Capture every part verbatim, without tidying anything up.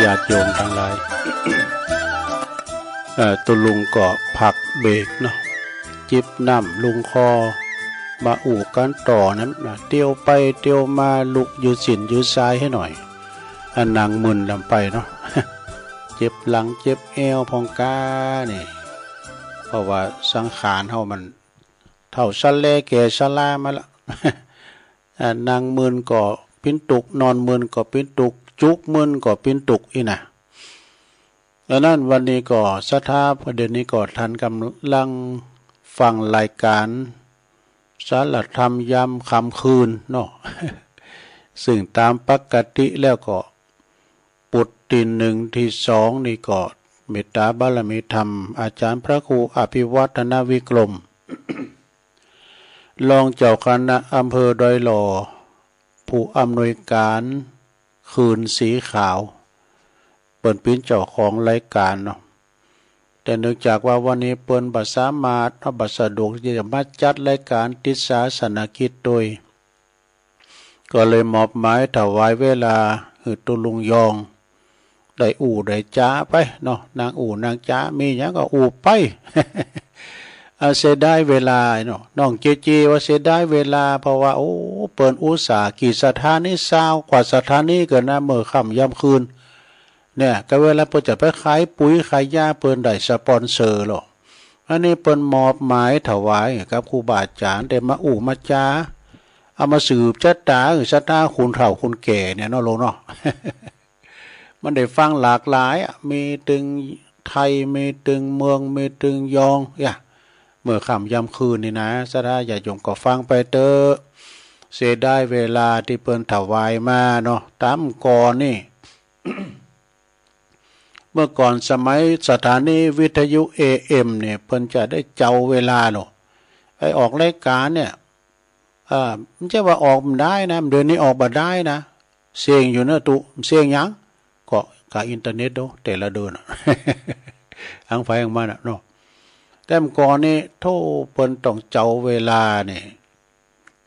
ญาติโยมตังหลาย เอ่อ ตุ๊ลุงก็พักเบรกเนาะ จิบน้ำลุงคอ มาอู้กั๋นต่อนั้นนะ เตียวไปเตียวมา ลุกยืดสิ้นยืดซายหื้อหน่อย อันนั่งมึนลำไปเนาะ เจ็บหลังเจ็บแอวพ่องก้านี่ เพราะว่าสังขารเฮามันเฒ่าชะแลแก่ชรามาละ อ่า นั่งมึนก็เป๋นตุ๊กข์ นอนมึนก็เป๋นตุ๊กข์ จุกมึนก็เป๋นตุ๊กข์อี้นะ ดังนั้นวันนี้ก็ศรัทธา เดี๋ยวนี้ก็ต้านก่ำลังฟังรายก๋านสารธรรมยามค่ำคืนเนาะ ซึ่งต๋ามปกติแล้วก็ปุตตี้หนึ่งตี้สองนี่ก็เมตต๋าบารมีธรรม อาจ๋ารย์พระครูอภิวัฒนวิกรม รองเจ้าคณะอำเภอดอยหล่อ ผู้อำนวยก๋านคืนสีขาว เปิ้นเป๋นเจ้าของรายก๋านเนาะ แต่เนื่องจากว่าวันนี้เปิ้นบ่สามารถ บ่สะดวกตี้จะมาจัดรายก๋านติดศาสนกิจโตย ก็เลยมอบหมายถวายเวลาหื้อตุ๊ลุงยอง ได้อู้ได้จ๋าไปเนาะ นั่งอู้นั่งจ๋า มีหยังก็อู้ไป อ่า เสียดายเวลาเนาะ น้องเจเจว่าเสียดายเวลา เพราะว่า โอ้ เปิ้นอุตส่าห์ กี่สถานี ซาวกว่าสถานีเกินนะ เมื่อค่ำยามคืน เนี่ย ก็เวลาเปิ้นจะไปขายปุ๋ยขายยา เปิ้นได้สปอนเซอร์ลอ อันนี้เปิ้นมอบหมายถวายกับครูบาอาจ๋ารย์ ได้มาอู้มาจ๋า เอามาสืบชะตาศรัทธาคนเฒ่าคนแก่เนี่ยเนาะลุงเนาะ มันได้ฟังหลากหลายอะ มีตึงไทย มีตึงเมือง มีตึงยอง อย่า เมื่อค่ำยามคืนนี่นะ ศรัทธาญาติโยมก็ฟังไปเต๊อะ เสียดายเวลาตี้เปิ้นถวายมาเนาะ ต๋ามก่อนนี่ เมื่อก่อนสมัยสถานีวิทยุ เอเอ็ม เนี่ย เปิ้นจะได้เจ้าเวลาเนาะ ไอ้ออกรายก๋านเนี่ย อ่า บ่ใจ้ว่าออกบ่ได้นะ เดี๋ยวนี้ออกบ่ได้นะ เสี้ยงอยู่เนาะตุ๊ เสี้ยงหยัง ก็ก่าอินเทอร์เน็ตโด แต่ละเดือนอะ อั้งไผอั้งมันอะเนาะ แต่เมื่อก่อนนี่ โธ่ เปิ้นต้องเจ้าเวลานี่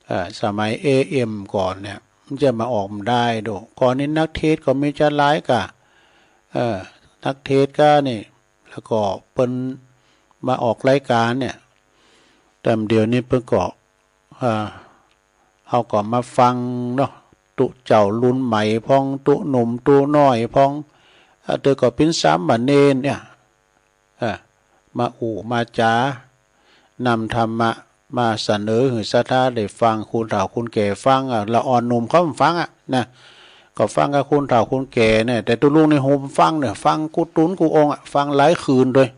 อ่า สมัย เอเอ็ม ก่อนเนี่ย บ่ใจ้มาออกบ่ได้โด ก่อนนี้นักเทศน์ก็มีจะหลายก่า เออ นักเทศน์ก้านี่ แล้วก็เปิ้นมาออกรายก๋านเนี่ย แต่เดี๋ยวนี้เปิ้นก็ อ่า เฮาก็มาฟังเนาะ ตุ๊เจ้ารุ่นใหม่พ่อง ตุ๊หนุ่มตุ๊น้อยพ่อง อ่า เตื้อก็เป๋นสามเณรเนี่ย อ่า มาอู้มาจ๋า นำธรรมะมาเสนอหื้อศรัทธาได้ฟัง คนเฒ่าคนแก่ฟัง อ่า ละอ่อนหนุ่มเขาบ่ฟังอะนะ ก็ฟังกับคนเฒ่าคนแก่เนี่ย แต่ตุ๊ลุงนี่หุบฟังเนี่ย ฟังกู้ตุ๊นกู้องค์อะ ฟังหลายคืนโดย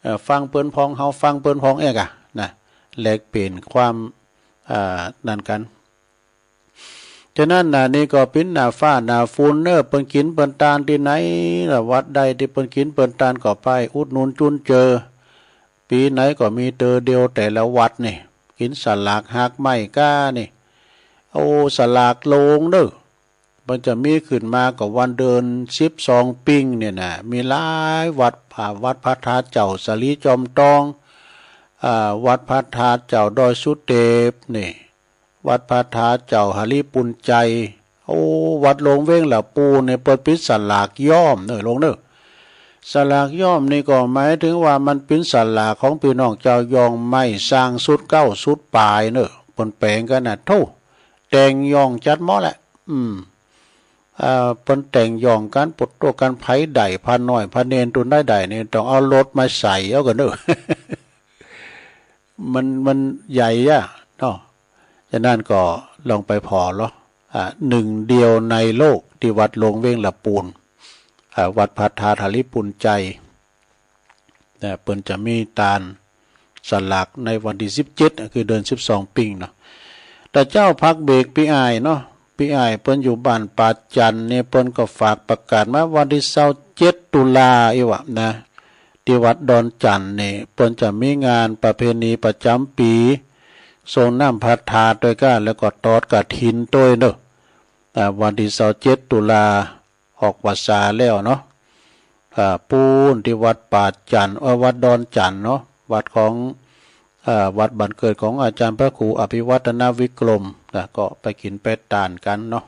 เอ่อ ฟังเปิ้นพ่อง เฮาฟังเปิ้นพ่องเอกอะนะ แลกเปลี่ยนความ อ่า นั่นกั๋น ฉะนั้นน่ะ นี่ก็เป๋นหน้าฟ้าหน้าฝุ่นเน่อ เปิ้นกิ๋นเปิ้นตานตี้ไหนล่ะ วัดใดตี้เปิ้นกิ๋นเปิ้นตานก็ไปอุดหนุนจุนเจือ ปี๋ไหนก็มีเตื้อเดียวแต่ละวัดนี่ กิ๋นสลากฮากไม้ก้านี่ โอ้ สลากโลงเน่อ มันจะมีขึ้นมาก็วันเดือนสิบสองปิงเนี่ยนะ มีหลายวัด อ่า วัดพระธาตุเจ้าสาลีจอมตอง อ่า วัดพระธาตุเจ้าดอยสุเตปนี่ วัดพระธาตุเจ้าหริภุญไชย โอ้ วัดหลวงเวงละปูนเนี่ย เปิ้นปิดสลากย่อมเน่อลุงเน่อ สลากย่อมนี่ก็หมายถึงว่ามันปิดสลากของปี้น้องจาวย่องไม้ สร้างสุดเก๊าสุดป๋ายเน่อ เปิ้นแป๋งกั๋นน่ะ โธ่ แต่งย่องจัดหมอแหละ อืม เอ่อ เปิ้นแต่งย่องกั๋น ปวดตัวกั๋น ใผได้ พระน้อย พระเณร ตุ๊นใดได้นี่ ต้องเอารถมาใส่เอากั๋นเน่อ มัน มันใหญ่อะเนาะ ฉะนั้นก็ลองไปผ่อลอ อ่า หนึ่งเดียวในโลกตี้วัดหลวงเวงละปูน อ่า วัดพระธาตุหริภุญไชย นะ เปิ้นจะมีตานสลากในวันตี้สิบเจ็ด คือเดือนสิบสองปิงเนาะ แต่เจ้าพักเบรกปี้อ้ายเนาะ ปี้อ้ายเปิ้นอยู่บ้านป่าจันทน์นี่ เปิ้นก็ฝากประกาศมาวันตี้ซาวเจ็ดตุลาอี้วะนะ ตี้วัดดอนจันทน์นี่ เปิ้นจะมีงานประเพณีประจ๋ำปี๋ ส่งน้ำพระธาตุตวยก้า แล้วก็ตอดกฐินตวยเน่อ อ่า วันตี้ซาวเจ็ดตุลา ออกพรรษาแล้วเนาะ อ่า ปู๊นตี้วัดป่าจันทน์ เอ่อ วัดดอนจันทน์เนาะ วัดของ เอ่อ วัดบ้านเกิดของอาจ๋ารย์พระครูอภิวัฒนวิกรมนะ ก็ไปกิ๋นไปตานกั๋นเนาะ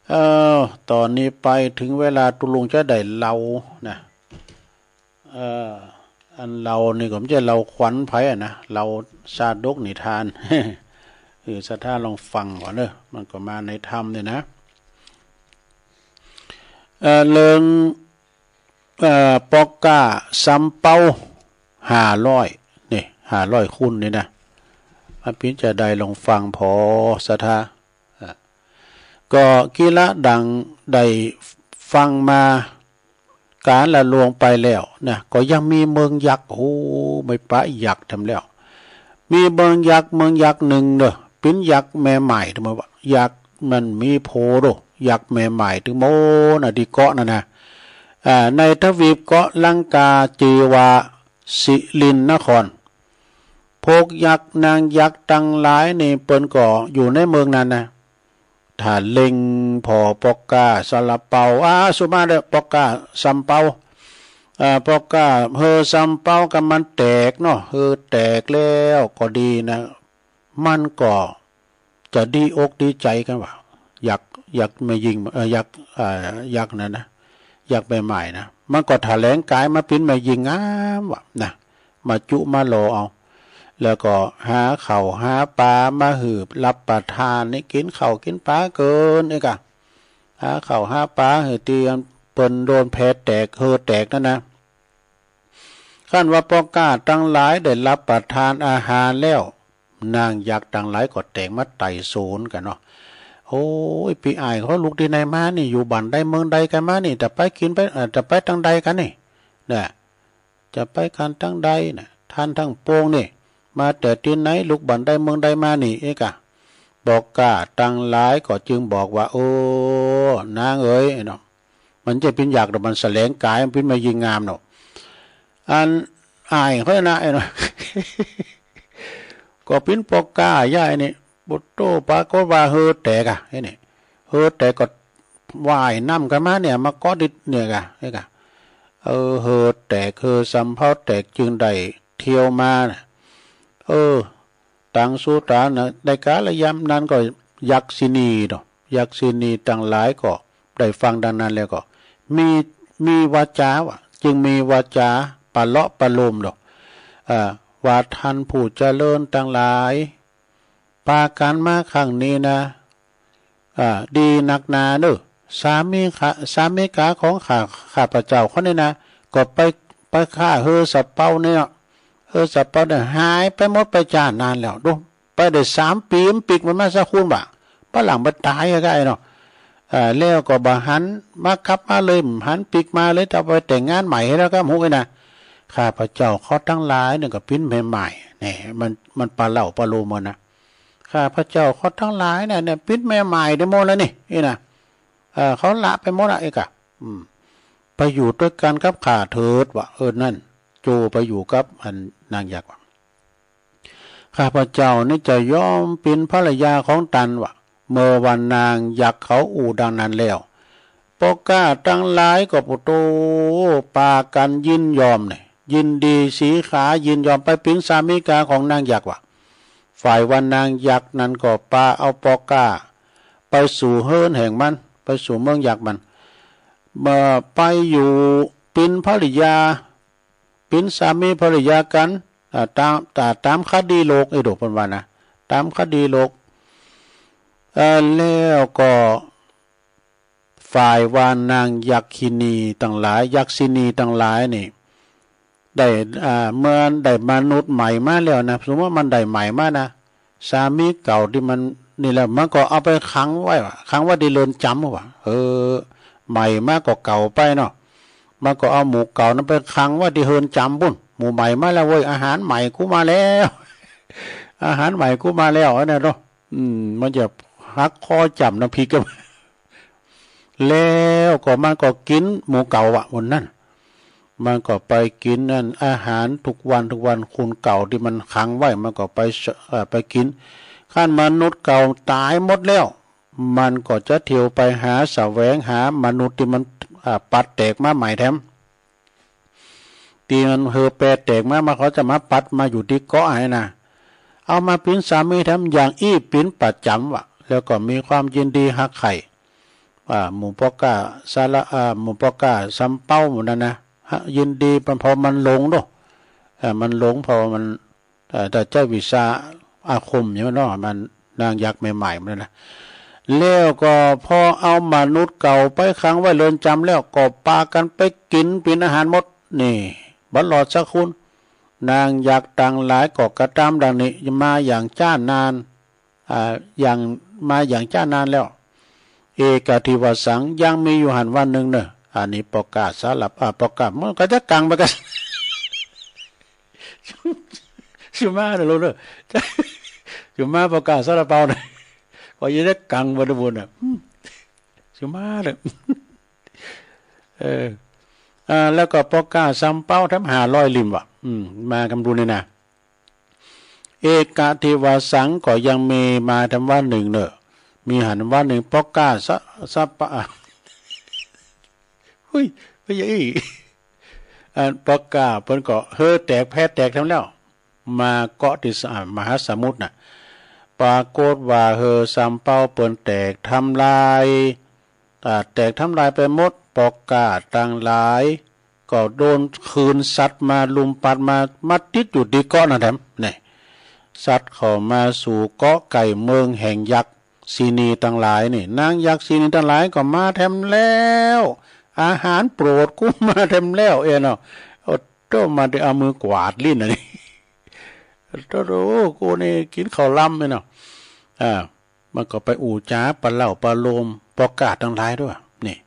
เออ ต๋อนนี้ไปเถิงเวลาตุ๊ลุงจะได้เล่านะ เออ อันเล่านี่ก็บ่ใจ้เล่าขวัญใผอะนะ เล่าชาดกนิทาน เออ ศรัทธาลองฟังก่อนเน่อ มันก็มาในธรรมนี่นะ เออ เรื่อง เอ่อ ปอกก้าซำเปาห้าร้อย นี่ ห้าร้อยคูณนี่นะ มาปิ้นจาใดลองฟังผ่อศรัทธา อ่ะ ก็กี้ละดังได้ฟังมาก๋านละล่วงไปแล้วนะ ก็ยังมีเมืองยักษ์ โอ้ บ่ปะยักษ์แถมแล้ว มีเมืองยักษ์ เมืองยักษ์นึ่งเน่อ ปิ้นยักษ์แม่หม้าย เถิงว่ายักษ์มันมีโผโด ยักษ์แม่หม้าย ตึงโม้นอะตี้เกาะนั่นนะ อ่า ในทวีปเกาะลังกา จื้อว่าสิรินนคร พวกยักษ์นางยักษ์ตังหลายนี่เปิ้นก็อยู่ในเมืองนั้นนะ ถ้าเล็งผ่อปอกก้าซาลาเปา อ่า สุมาเด้อ ปอกก้าซำเปา อ่า ปอกก้าเฮอซำเปากั๋นมันแตกเนาะ เฮอแตกแล้วก็ดีนะ มันก็จะดีอกดีใจ๋กั๋นว่า ยักษ์ ยักษ์แม่ญิง เอ่อ ยักษ์ อ่า ยักษ์นั่นนะ ยักษ์แม่หม้ายนะ มันก็ถะแหลงก๋ายมาปิ้นแม่ญิงงามว่านะ มาจุมาหล่อเอา แล้วก็หาข้าวหาป๋ามาหื้อรับประทานนี่ กิ๋นข้าวกิ๋นป๋าเกินเอกะ หาข้าวหาป๋าหื้อตี้อันเปิ้นโดนแพแตก เฮอแตกนั่นนะ คันว่าปอกก้าตังหลายได้รับประทานอาหารแล้ว นางยักษ์ตังหลายก็แต่งมาไต่สนกั๋นเนาะ โอ้ย ปี้อ้าย เฮาลุกตี้ไหนมานี่ อยู่บ้านใดเมืองใดกั๋นมานี่ จะไปกิ๋นไป เอ่อ จะไปตางใดกั๋นนี่ นะ จะไปกั๋นตางใดนะ ต้านตังปวงนี่ มาแต่ตี้ไหน ลุกบ้านใดเมืองใดมานี่ เอกะ ปอกก้าตังหลายก็จึงบอกว่า โอ้ นางเอ๋ย เนาะ มันจะปิ้นยักษ์เนาะ มันถะแหลงก๋าย มันปิ้นแม่ญิงงามเนาะ อันอ้ายเฮานะ ไอ้เนาะ ก็ปิ้นปอกก้าใหญ่นี่ ปุโต ปรากฏว่าเฮอแตกอะ ไอ้นี่ เฮอแตกก็ว่ายน้ำกั๋นมาเนี่ย มาเกาะตี้เนี่ยกะ เนี่ยกะ เออ เฮอแตก เฮอซำเปาแตก จึงได้เตียวมานะ เออ ตังสุตานะ ในก๋าละยามนั้นก็ยักษินีเนาะ ยักษินีตังหลายก็ได้ฟังดังนั้นแล้วก็ มี มีวาจ๋าว่า จึงมีวาจ๋าประเลาะประโลมเนาะ อ่า ว่า ต้านผู้เจริญตังหลาย ปากั๋นมาครั้งนี้นะ อ่า ดีนักหนาเน่อ สามีข้า สามิกาของข้า ข้าพเจ้าคนนี้นะ ก็ไป ไปฆ่าเฮอสะเปาเนี่ย เฮอสะเปาเนี่ยหายไปหมดไปจ้านานแล้ว ดู ไปได้สามปี๋ มันปิ๊กมันมาสักคนว่า ปะหลังมันต๋ายอะไอ้เนาะ อ่า แล้วก็บ่หันมากลับมาเลย บ่หันปิ๊กมาเลย จะไปแต่งงานใหม่หื้อแล้วก็บ่ฮู้นะ ข้าพเจ้าเขาตังหลายเนี่ยก็ปิ้นแม่หม้าย เนี่ย มัน มันประเลาะประโลมหมดนะ ข้าพเจ้าเขาตังหลายเนี่ย เนี่ย ปิ้นแม่หม้ายได้หมดแล้วนี่ นี่นะ เออ เขาละไปหมดอะ เอกะ อืม ไปอยู่ตวยกั๋นกับข้าเถิด ว่า เออ นั่น โจ้ไปอยู่กับอันนางยักษ์ว่า ข้าพเจ้านี่จะยอมปิ้นภรรยาของต้านว่า เมื่อว่านางยักษ์เขาอู้ดังนั้นแล้ว ปอกก้าตังหลายก็ปุโต ปากั๋นยินยอมเนี่ย ยินดีสีขายินยอมไปปิ้นสามิกาของนางยักษ์ว่า ฝ่ายว่านางยักษ์นั้นก็ปาเอาปอกก้าไปสู่เฮือนแห่งมัน ไปสู่เมืองยักษ์มัน เมื่อไปอยู่ปิ้นภริยา ปิ้นสามีภริยากั๋น อ่า ต๋าม ต๋าม ต๋ามคดีโลก เอ้ย โดดเปิ้นว่านะ ต๋ามคดีโลก เอ่อ แล้วก็ ฝ่ายว่านางยักขินีตังหลาย ยักษินีตังหลายนี่ ได้ อ่า เมื่อได้มนุษย์ใหม่มาแล้วนะ สมมุติว่ามันได้ใหม่มานะ สามีเก่าตี้มันนี่แล้ว มันก็เอาไปขังไว้ว่า ขังไว้ตี้เรือนจ๋ำว่า เออ ใหม่มาก็เก่าไปเนาะ มันก็เอาหมู่เก่านั้นไปขังไว้ตี้เฮือนจ๋ำปู้น หมู่ใหม่มาแล้วเว้ย อาหารใหม่กูมาแล้ว อาหารใหม่กูมาแล้ว อันนั้นเนาะ อืม มันจะหักคอจ๋ำน้ำพริกกั๋น แล้วก็มันก็กิ๋นหมู่เก่าอะ วันนั้น มันก็ไปกิ๋นอันอาหารทุกวันทุกวัน คนเก่าตี้มันขังไว้ มันก็ไปเส เอ่อ ไปกิ๋น คันมนุษย์เก่าต๋ายหมดแล้ว มันก็จะเที่ยวไปหาแสวงหามนุษย์ตี้มัน อ่า ปัดแตกมาใหม่แถม ตี้มันเฮอแปแตกมา มันเขาจะมาปัดมาอยู่ตี้เกาะหั้นนะ เอามาเป๋นสามีแถม อย่างอี้เป๋นประจ๋ำว่ะ แล้วก็มีความยินดีฮักใคร่ อ่า หมู่ป้อก้าสาระ อ่า หมู่ป้อก้าซำเปาหมู่นั้นนะ ฮะ ยินดีมัน เพราะมันหลงเนาะ อ่า มันหลง เพราะว่ามัน เอ่อ ถ้าใจ๊วิชาอาคมอย่างนั้นเนาะ มันนางยักษ์ใหม่ๆ มันนะ แล้วก็พอเอามนุษย์เก่าไปขังไว้เรือนจำแล้ว ก็ปากั๋นไปกิ๋นเป๋นอาหารหมด นี่ บ่รอดสักคน นางยักษ์ตังหลายก็กระตำดังนี้ มาอย่างจ๊านาน อ่า อย่าง มาอย่างจ๊านานแล้ว เอกาเทวะสัง ยังมีอยู่หั้นวาระนึ่งเน่อ อันนี้ป้อก้าสาระ อ่า ป้อก้า มันก็จะกั๋งไปกั๋น สุมาเน่อลูกเน่อ สุมาป้อก้าซาลาเปาเน่อ ก็ยังได้กั๋งไปดูบุญน่ะ อืม สุมาเน่อ เออ อ่า แล้วก็ป้อก้าซำเปาแถมห้าร้อยลิ่มว่ะ อืม มากั๋นดูนี่นะ เอกาเทวะสัง ก็ยังมีมาแถมวาระนึ่งเน่อ มีหั้นวาระนึ่งป้อก้าสะ สะปะ หุย ไปอย่างอี้ อันป้อก้าเปิ้นก็เฮอแตกแผ่แตกแถมแล้ว มาเกาะตี้สะ อ่า มหาสมุทรน่ะ ปรากฏว่าเฮอซำเปาเปิ้นแตกทำลาย อ่า แตกทำลายไปหมด ป้อก้าตังหลาย ก็โดนคลื่นซัดมาลุมปัดมา มาติดอยู่ตี้เกาะนั้นแถม นี่ ซัดเข้ามาสู่เกาะใก้เมืองแห่งยักษ์ สินีตังหลายนี่ นางยักษ์สินีตังหลายก็มาแถมแล้ว อาหารโปรดกูมาแถมแล้ว เอ้ยเนาะ โอ้โธ่ มาได้เอามือกวาดลิ้นอันนี้ โธ่ โธ่ กูนี่กิ๋นข้าวลำเอ้ยเนาะ อ่า มันก็ไปอู้จ๋าประเล่าประโลมป้อก้าตังหลายด้วย นี่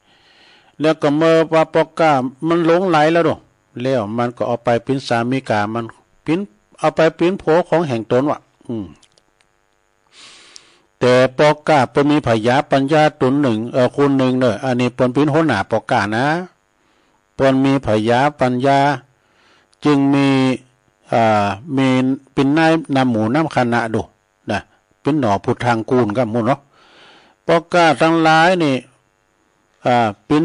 แล้วก็เมื่อว่าป้อก้ามันหลงใหลแล้วดอก แล้วมันก็เอาไปเป๋นสามิกา มันเป๋น เอาไปเป๋นผัวของแห่งตนว่ะ อืม แต่ป้อก้าเปิ้นมีผญาปัญญาต๋นนึ่ง เอ่อ คนนึ่งเน่อ อันนี้เปิ้นเป๋นหัวหน้าป้อก้านะ เปิ้นมีผญาปัญญา จึงมี อ่า มีเป๋นนายนำหมู่นำคณะดูนะ เป๋นหน่อพุทธังกูลกั๋นหมู่เนาะ ป้อก้าตังหลายนี่ อ่า เป๋น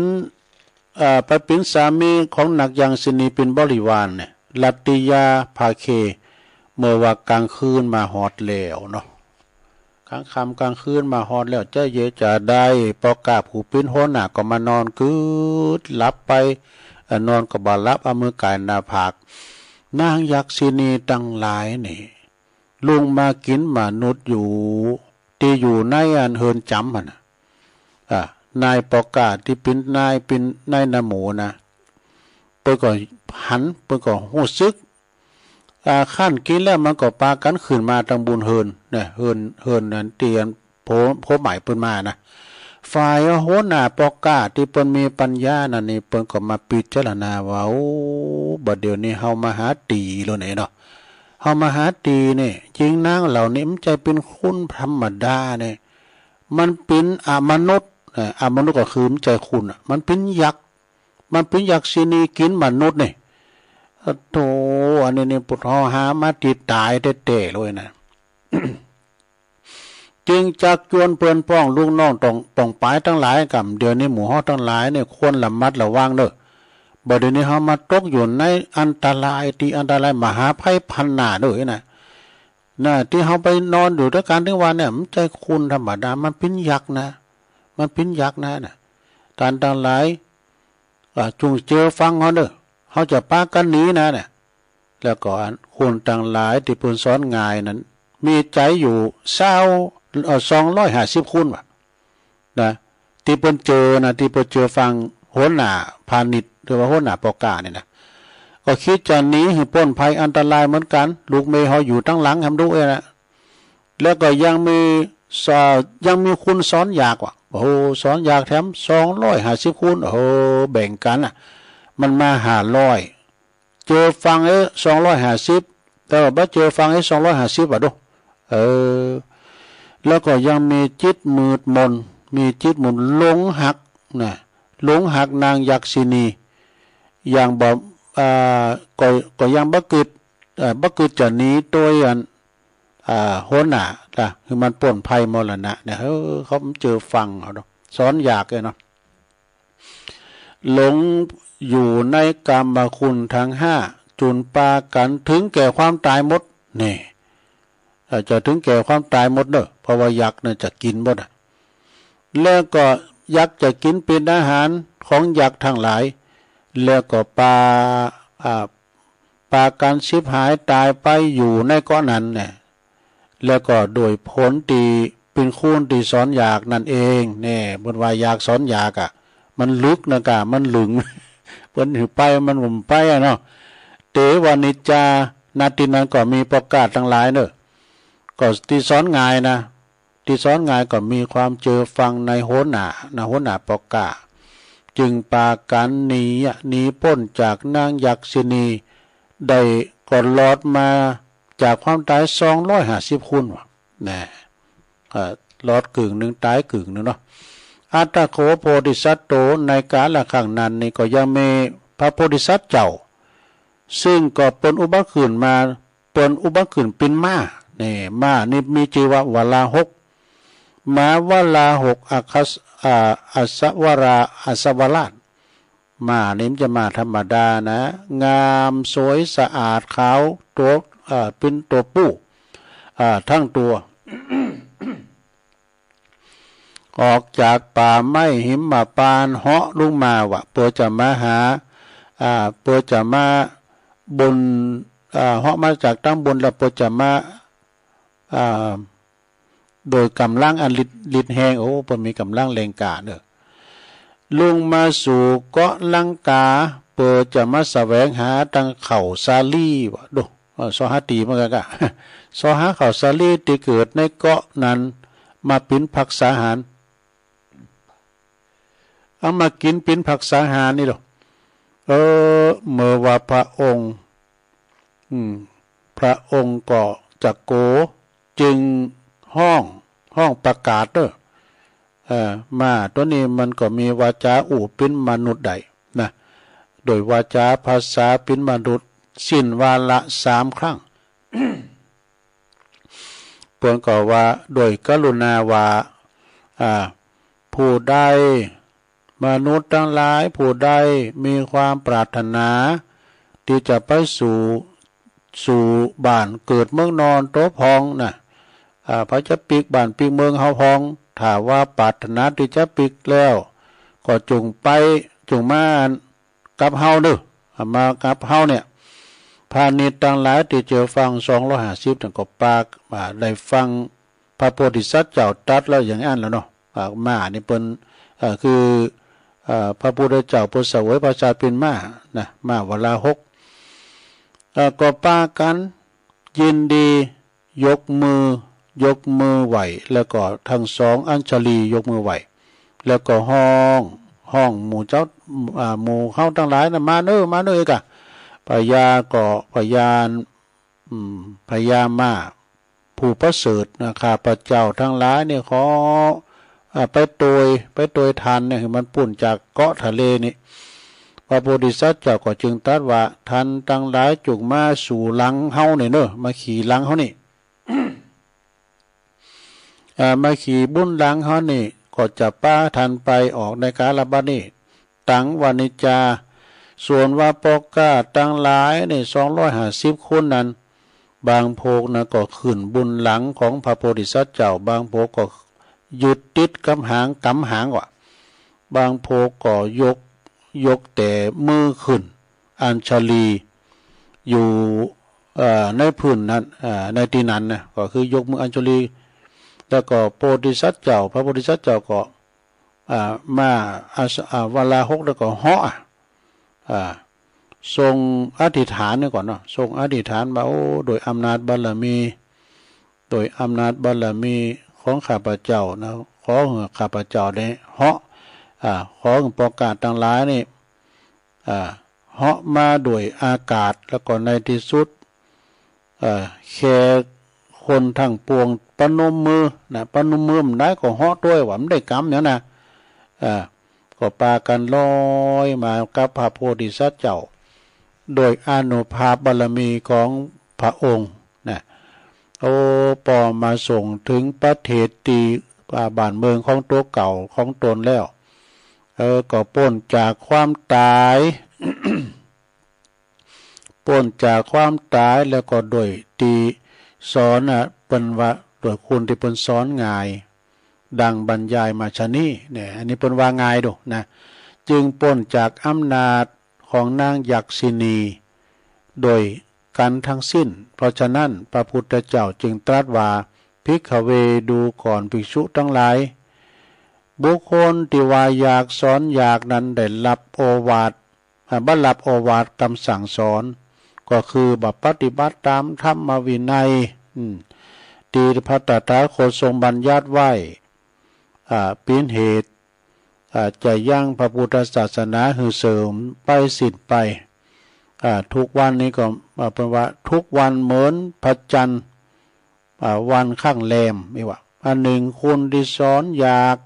อ่า ไปเป๋นสามีของนางยักษ์สินีเป๋นบริวารเนี่ย รัตติยาภาเค เมื่อว่ากลางคืนมาฮอดแล้วเนาะ กลางค่ำกลางคืนมาฮอดแล้ว จะเยียะจาใด ป้อก้าผู้เป๋นหัวหน้าก็มานอนกึ๊ดหลับไป เอ่อ นอนก็บ่หลับ เอามือก่ายหน้าผาก นางยักษ์สินีตังหลายนี่ ลุกมากิ๋นมนุษย์อยู่ ตี้อยู่ในอันเฮือนจ๋ำหั้นน่ะ อ่า นายป้อก้าตี้เป๋นนาย เป๋นนายนำหมู่นะ เปิ้นก็หัน เปิ้นก็ฮู้สึก อ่า คันกิ๋นแล้วมันก็ปากั๋นขึ้นมาตังบุญเฮือนนะ เฮือน เฮือนนั้นตี้อัน ผัว ผัวใหม่เปิ้นมานะ ฝ่ายหัวหน้าป้อก้าตี้เปิ้นมีปัญญานั้นนี่ เปิ้นก็มาปิจารณาว่า โอ้ บ่าเดี่ยวนี้เฮามาหาตี๋แล้วเนี่ยเนาะ เฮามาหาตี๋เนี่ย ญิงนางเหล่านี้มันบ่ใจ้เป๋นคนธรรมดาเนี่ย มันเป๋นอมนุษย์ เอ่อ อมนุษย์ก็คือมันบ่ใจ้คนอะ มันเป๋นยักษ์ มันเป๋นยักษ์สินีกิ๋นมนุษย์เนี่ย โอ้โธ่ อันนี้นี่ปุถะหามาติดต๋ายแต๊ๆ เลยนะ จึงจักจวนเปื้อนป้องลูกน้องต้อง ป้องป๋ายตังหลายก่ำ เดี๋ยวนี้หมู่เฮาตังหลายเนี่ยควรระมัดระวังเน่อ บ่าเดี่ยวนี้เฮามาตกอยู่ในอันตราย ตี้อันตรายมหาภัยพันหน้าเน่อนะ น่ะ ตี้เฮาไปนอนอยู่ตวยกั๋นตึงวันเนี่ย มันบ่ใจ้คนธรรมดา มันเป๋นยักษ์นะ มันเป๋นยักษ์นะ น่ะ ต้านตังหลาย อ่า จุ่งเจือฟังเฮาเน่อ เฮาจะปากั๋นหนีนะเนี่ย แล้วก็อันคนตังหลายตี้เปิ้นสอนง่ายนั้น มีใจ๋อยู่ซาว เอ่อ สองร้อยห้าสิบคนว่ะ นะ ตี้เปิ้นเจือนะ ตี้เปิ้นเจือฟังหัวหน้าพาณิชย์ หรือว่าหัวหน้าป้อก้าเนี่ยนะ ก็กึ๊ดจะหนีหื้อป๊นภัยอันตรายเหมือนกั๋น ลูกเมียเฮาอยู่ตังหลังแหมดูเอ้ยนะ แล้วก็ยังมี ส- ยังมีคนสอนอยากว่ะ โอ้โห สอนอยากแถม สองร้อยห้าสิบคน โอ้โห แบ่งกั๋นน่ะ มันมาห้าร้อย เจือฟังเอ้ย สองร้อยห้าสิบ แต่ว่าบ่เจือฟังเอ้ย สองร้อยห้าสิบ ว่ะดู เออ แล้วก็ยังมีจิตมืดมน มีจิตมืด หลงฮักนะ หลงฮักนางยักษินี อย่างบ่ อ่า ก็ ก็ยังบ่กึ๊ด เอ่อ บ่กึ๊ดจะหนีตวยอัน อ่า หัวหน้านะ หื้อมันป๊นภัยมรณะเนี่ย เออ เขาเจือฟังเขาเนาะ สอนอยากเลยเนาะ หลงอยู่ในกามคุณทั้งห้า จุ่นปากั๋นถึงแก่ความต๋ายหมด นี่ เอ่อ จะถึงแก่ความต๋ายหมดเน่อ เพราะว่ายักษ์เนี่ยจะกิ๋นหมดอะ แล้วก็ ยักษ์จะกิ๋นเป๋นอาหารของยักษ์ตังหลาย แล้วก็ปา อ่า ปากั๋นฉิบหายต๋ายไปอยู่ในเกาะนั้นแหละ แล้วก็โดยผลตี้เป๋นคูนตี้สอนยากนั้นเอง แน่ เปิ้นว่ายากสอนยากอะ มันลึกนะก่า มันลึง เปิ้นหื้อไปมันบ่ไปอะเนาะ เตวะนิจจา ณ ตี้นั้นก็มีปอกกล้าตังหลายเน่อ ก็ตี้สอนง่ายนะ ตี้สอนง่ายก็มีความเจอฟังในหัวหน้า นะ หัวหน้าปอกกล้า จึงปากั๋นหนีอะ หนีป๊นจากนางยักษินี ได้ก็รอดมาจากความต๋ายสองร้อยห้าสิบคูนว่ะ นะ เอ่อ รอดกึ่งนึ่ง ต๋ายกึ่งนึ่งเนาะ อัตถโข โพธิสัตโต ในกาละครั้งนั้นนี่ก็ยังมีพระโพธิสัตว์เจ้า ซึ่งก็เปิ้นอุบัติขึ้นมา เปิ้นอุบัติขึ้นเป๋นม้า นี่ ม้านี่มีจื้อว่าวราหก ม้าวราหก อัคคส อ่า อัศวรา อัศวราช ม้านี่มันจะม้าธรรมดานะ งามสวยสะอาดขาว ตั๋ว เอ่อ เป๋นตั๋วปู้ อ่า ตึงตั๋ว ออกจากป่าไม้หิมพานต์เหาะลุงมาว่ะ เปื้อจะมาหา อ่า เปื้อจะมาบน อ่า เหาะมาจากตางบนแล้วเปื้อจะมา อ่า โดยก๋ำลังอันฤทธิ์ ฤทธิ์แฮง โอ้ เปิ้นมีก๋ำลังแรงกล้าเน่อ ลุงมาสู่เกาะลังกา เปื้อจะมาแสวงหาตังข้าวสาลีว่ะ ดู เออ ซอหาตี๋เหมือนกั๋นก่ะ ซอหาข้าวสาลีตี้เกิดในเกาะนั้น มาเป๋นภักษาหาร เอามากิ๋นเป๋นภักษาหารนี่ลอ เออ เมื่อว่าพระองค์ อืม พระองค์ก็จักโก จึงฮ้อง ฮ้องประกาศเน่อ เอ่อ ม้าตั๋วนี้มันก็มีวาจ๋าอู้เป๋นมนุษย์ได้นะ โดยวาจ๋าภาษาเป๋นมนุษย์ สิ้นวาระสามครั้ง เปิ้นก็ว่าโดยกรุณาว่า อ่า ผู้ใด มนุษย์ตังหลายผู้ใดมีความปรารถนาตี้จะไปสู่ สู่บ้านเกิดเมืองนอนโตพองนะ อ่า ไปจะปิ๊กบ้านปิ๊กเมืองเฮาพอง ถ้าว่าปรารถนาตี้จะปิ๊กแล้ว ก็จงไป จงมากับเฮาเน่อ อ่า มากับเฮาเนี่ย พาณิชย์ตังหลายตี้เจือฟังสองร้อยห้าสิบนั้นก็ปาก อ่า ได้ฟัง พระโพธิสัตว์เจ้าตรัสแล้วอย่างอั้นแล้วเนาะ อ่า ม้านี่เปิ้น เอ่อ คือ เอ่อ พระพุทธเจ้าเปิ้นเสวยพระชาติเป๋นม้านะ ม้าวราหก เอ่อ ก็ปากั๋นยินดียกมือ ยกมือไหว้ แล้วก็ตังสองอัญชลียกมือไหว้ แล้วก็ฮ้อง ฮ้องหมู่เจ้า อ่า หมู่เฮาตังหลายนะ มาเน่อ มาเน่อ เอกะ พญาก็ พญา อืม พญาม้า ผู้ประเสริฐนะ ข้าพเจ้าตังหลายนี่ขอ อ่า ไปโตย ไปโตยท่านเนี่ย หื้อมันป๊นจากเกาะทะเลนี่ พระโพธิสัตว์เจ้าก็จึงตรัสว่า ท่านตังหลายจงมาสู่หลังเฮานี่เน่อ มาขี่หลังเฮานี่ อ่า มาขี่บุนหลังเฮานี่ ก็จะปาท่านไปออกในกาละบัดนี้ ตังวะนิจจา ส่วนว่าปอกกล้าตังหลายนี่ สองร้อยห้าสิบคนนั้น บางพวกนะก็ขึ้นบุนหลังของพระโพธิสัตว์เจ้า บางพวกก็ยึดติดกับหาง กำหางว่ะ บางพวกก็ยก ยกแต่มือขึ้น อัญชลีอยู่ เอ่อ ในพื้นนั้น เอ่อ ในตี้นั้นนะ ก็คือยกมืออัญชลี แล้วก็โพธิสัตว์เจ้า พระโพธิสัตว์เจ้าก็ อ่า ม้า อ่า อ่า วราหกแล้วก็เหาะ อ่า อ่า ทรงอธิษฐานนี่ก่อนเนาะ ทรงอธิษฐานว่า โอ้ โดยอำนาจบารมี โดยอำนาจบารมีของข้าพเจ้านะ ขอหื้อข้าพเจ้าได้เหาะ อ่า ขอหื้อปอกกล้าตังหลายนี่ อ่า เหาะมาโดยอากาศ แล้วก็ในตี้สุด เอ่อ แขกคนตังปวงประนมมือนะ ประนมมือบ่ได้ก็เหาะตวยว่าบ่ได้กำหยังนะ เอ่อ ก็ปากั๋นลอยมากับพระโพธิสัตว์เจ้า โดยอานุภาพบารมีของพระองค์นะ โอ้ ปอมาส่งเถิงประเทศตี้ อ่า บ้านเมืองของตั๋วเก่าของตนแล้ว เออ ก็ป๊นจากความต๋าย ป๊นจากความต๋ายแล้วก็โดยตี้สอนน่ะ เปิ้นว่าโดยคุณตี้เปิ้นสอนง่าย ดังบรรยายมาชะนี้เนี่ย อันนี้เปิ้นว่าไงดูนะ จึงป๊นจากอำนาจของนางยักษิณีโดยกั๋นทั้งสิ้น เพราะฉะนั้นพระพุทธเจ้าจึงตรัสว่า ภิกขเว ดูก่อนภิกษุตังหลาย บุคคลตี้ว่าอยากสอนอยากนั้นได้ฮับโอวาท อ่า บ่ฮับโอวาทกำสั่งสอน ก็คือบ่ปฏิบัติต๋ามธรรมวินัย อืม ตี้พระตถาคตทรงบัญญัติไว้ อ่า เป๋นเหตุ อ่า จะยั้งพระพุทธศาสนาหื้อเสื่อมไปสิ้นไป อ่า ทุกวันนี้ก็ อ่า เปิ้นว่าทุกวันเหมือนพระจันทร์ อ่า วันข้างแรม นี่ว่า อันนึ่งคนตี้สอนอยาก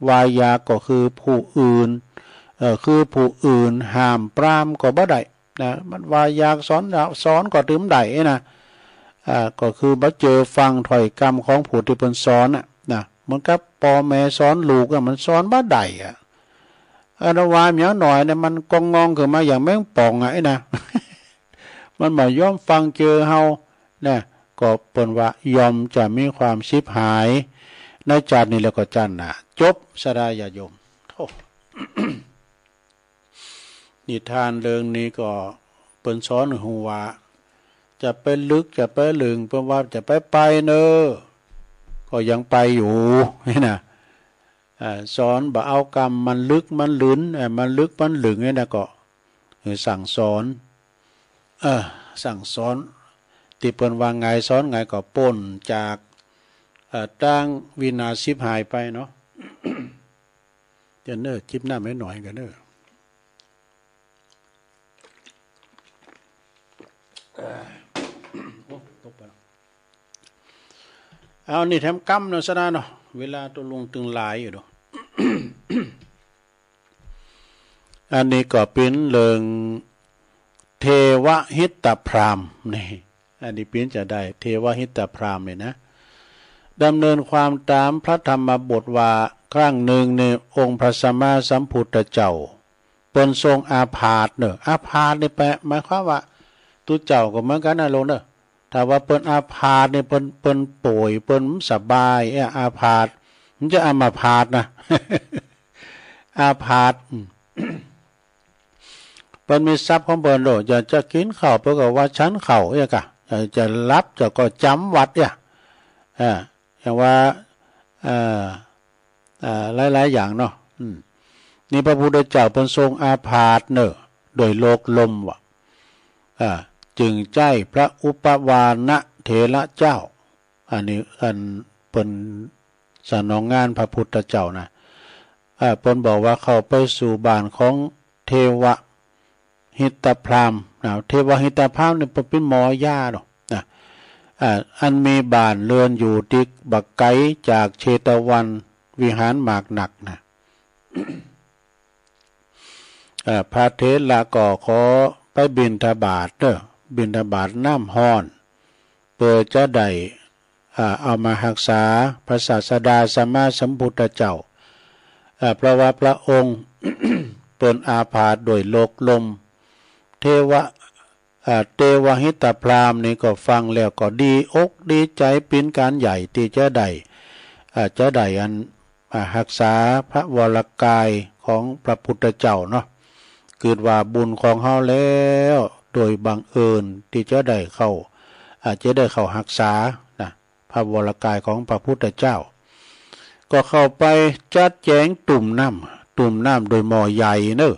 ว่าอยากก็คือผู้อื่น เอ่อ คือผู้อื่นห้ามปรามก็บ่ได้นะ มันว่าอยากสอน สอนก็ตึงบ่ได้นะ อ่า ก็คือบ่เจอฟังถ้อยกำของผู้ตี้เปิ้นสอนน่ะนะ เหมือนกับป้อแม่สอนลูกอะ มันสอนบ่ได้อะ อันว่าเมียน้อยเนี่ยมันก้องงองขึ้นมาอย่างแมงป่องอะ ไอ้นะ มันบ่ยอมฟังเจอเฮา นะ ก็เปิ้นว่าย่อมจะมีความฉิบหายในจาตินี้แล้วก็จาติหน้า จบ ศรัทธาญาติโยม โอ้ นิทานเรื่องนี้ก็เปิ้นสอนหื้อฮู้ว่า จะไปลึกจะไปลึง เปิ้นว่าจะไปไปเน่อ ก็ยังไปอยู่ นี่นะ อ่า สอนบ่เอากำมันลึกมันลึน เอ่อ มันลึกมันลึงนี่นะ ก็หื้อสั่งสอน เออ สั่งสอน ตี้เปิ้นว่าไงสอนไงก็ป๊นจาก เอ่อ ตางวินาศฉิบหายไปเนาะ เดี๋ยวเน่อ จิบน้ำให้หน่อยกั๋นเน่อ โอ้ ตกไปแล้ว เอานี่แถมกำเนาะ ศรัทธาเนาะ เวลาตกลงตึงหลายอยู่เนาะ อันนี้ก็เป๋นเรื่องเทวหิตพราหมณ์นี่ อันนี้เป๋นจาใด เทวหิตพราหมณ์นี่นะ ดำเนินความต๋ามพระธรรมบทว่า ครั้งนึ่งในองค์พระสัมมาสัมพุทธเจ้า เปิ้นทรงอาพาธเน่อ อาพาธนี่แปล หมายความว่า ตุ๊เจ้าก็เหมือนกั๋นนะโยมเน่อ ถ้าว่าเปิ้นอาพาธนี่ เปิ้น เปิ้นป่วย เปิ้นบ่สบาย เอ้ย อาพาธ มันจะอามาพาธนะ อาพาธ อืม เปิ้นมีทรัพย์ของเปิ้นโลด อยากจะกิ๋นข้าว เปิ้นก็ว่าฉันข้าว เอ้ยกะ อยากจะหลับ เจ้าก็จ๋ำวัตร เอ้ย อ่า อย่างว่า เอ่อ อ่า หลายๆ อย่างเนาะ อืม นี่พระพุทธเจ้าเปิ้นทรงอาพาธเน่อ โดยโรคลมว่ะ อ่า จึงใจ๊พระอุปวานะเถระเจ้า อันนี้อันเปิ้นสนองงานพระพุทธเจ้านะ อ่า เปิ้นบอกว่าเข้าไปสู่บ้านของเทวหิตพราหมณ์นะ เทวหิตพราหมณ์นี่เปิ้นเป๋นหมอยาเนาะ นะ อ่า อันมีบ้านเรือนอยู่ตี้บ่ไก๋จากเชตวันวิหารมากนักนะ อ่า พระเถระก็ขอไปบิณฑบาตเน่อ บิณฑบาตน้ำฮ้อน เปื้อจะได้ อ่า เอามาฮักษาพระศาสดาสัมมาสัมพุทธเจ้า อ่า เพราะว่าพระองค์ เปิ้นอาพาธด้วยโรคลม เทวะ อ่า เทวหิตพราหมณ์นี่ก็ฟังแล้วก็ดีอกดีใจ๋เป๋นก๋านใหญ่ตี้จะได้ อ่า จะได้อัน อ่า ฮักษาพระวรกายของพระพุทธเจ้าเนาะ กึ๊ดว่าบุญของเฮาแล้ว โดยบังเอิญตี้จะได้เข้า อ่า จะได้เข้าฮักษานะ พระวรกายของพระพุทธเจ้า ก็เข้าไปจัดแจ๋งตุ่มน้ำ ตุ่มน้ำโดยหม้อใหญ่เน่อ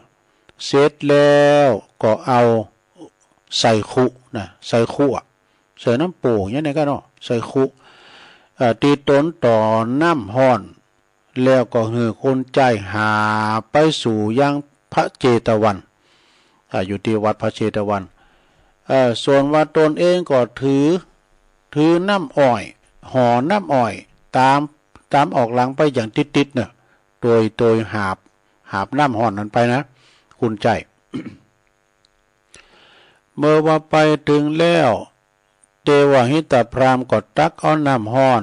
เสร็จแล้วก็เอาใส่คุนะ ใส่คุอะ ใส่น้ำโป่งอย่างนี้ก็เนาะ ใส่คุ เอ่อ ตี้ตนต่อน้ำฮ้อน แล้วก็หื้อคนใจ๊หาบไปสู่ยังพระเจตวัน อ่า อยู่ตี้วัดพระเจตวัน เอ่อ ส่วนว่าตนเองก็ถือ ถือน้ำอ้อย ห่อน้ำอ้อย ต๋าม ต๋ามออกหลังไปอย่างติดๆ เน่อ โตย โตยหาบ หาบน้ำฮ้อนนั้นไปนะ คนใจ๊ เมื่อว่าไปเถิงแล้ว เทวหิตพราหมณ์ก็ตักเอาน้ำฮ้อน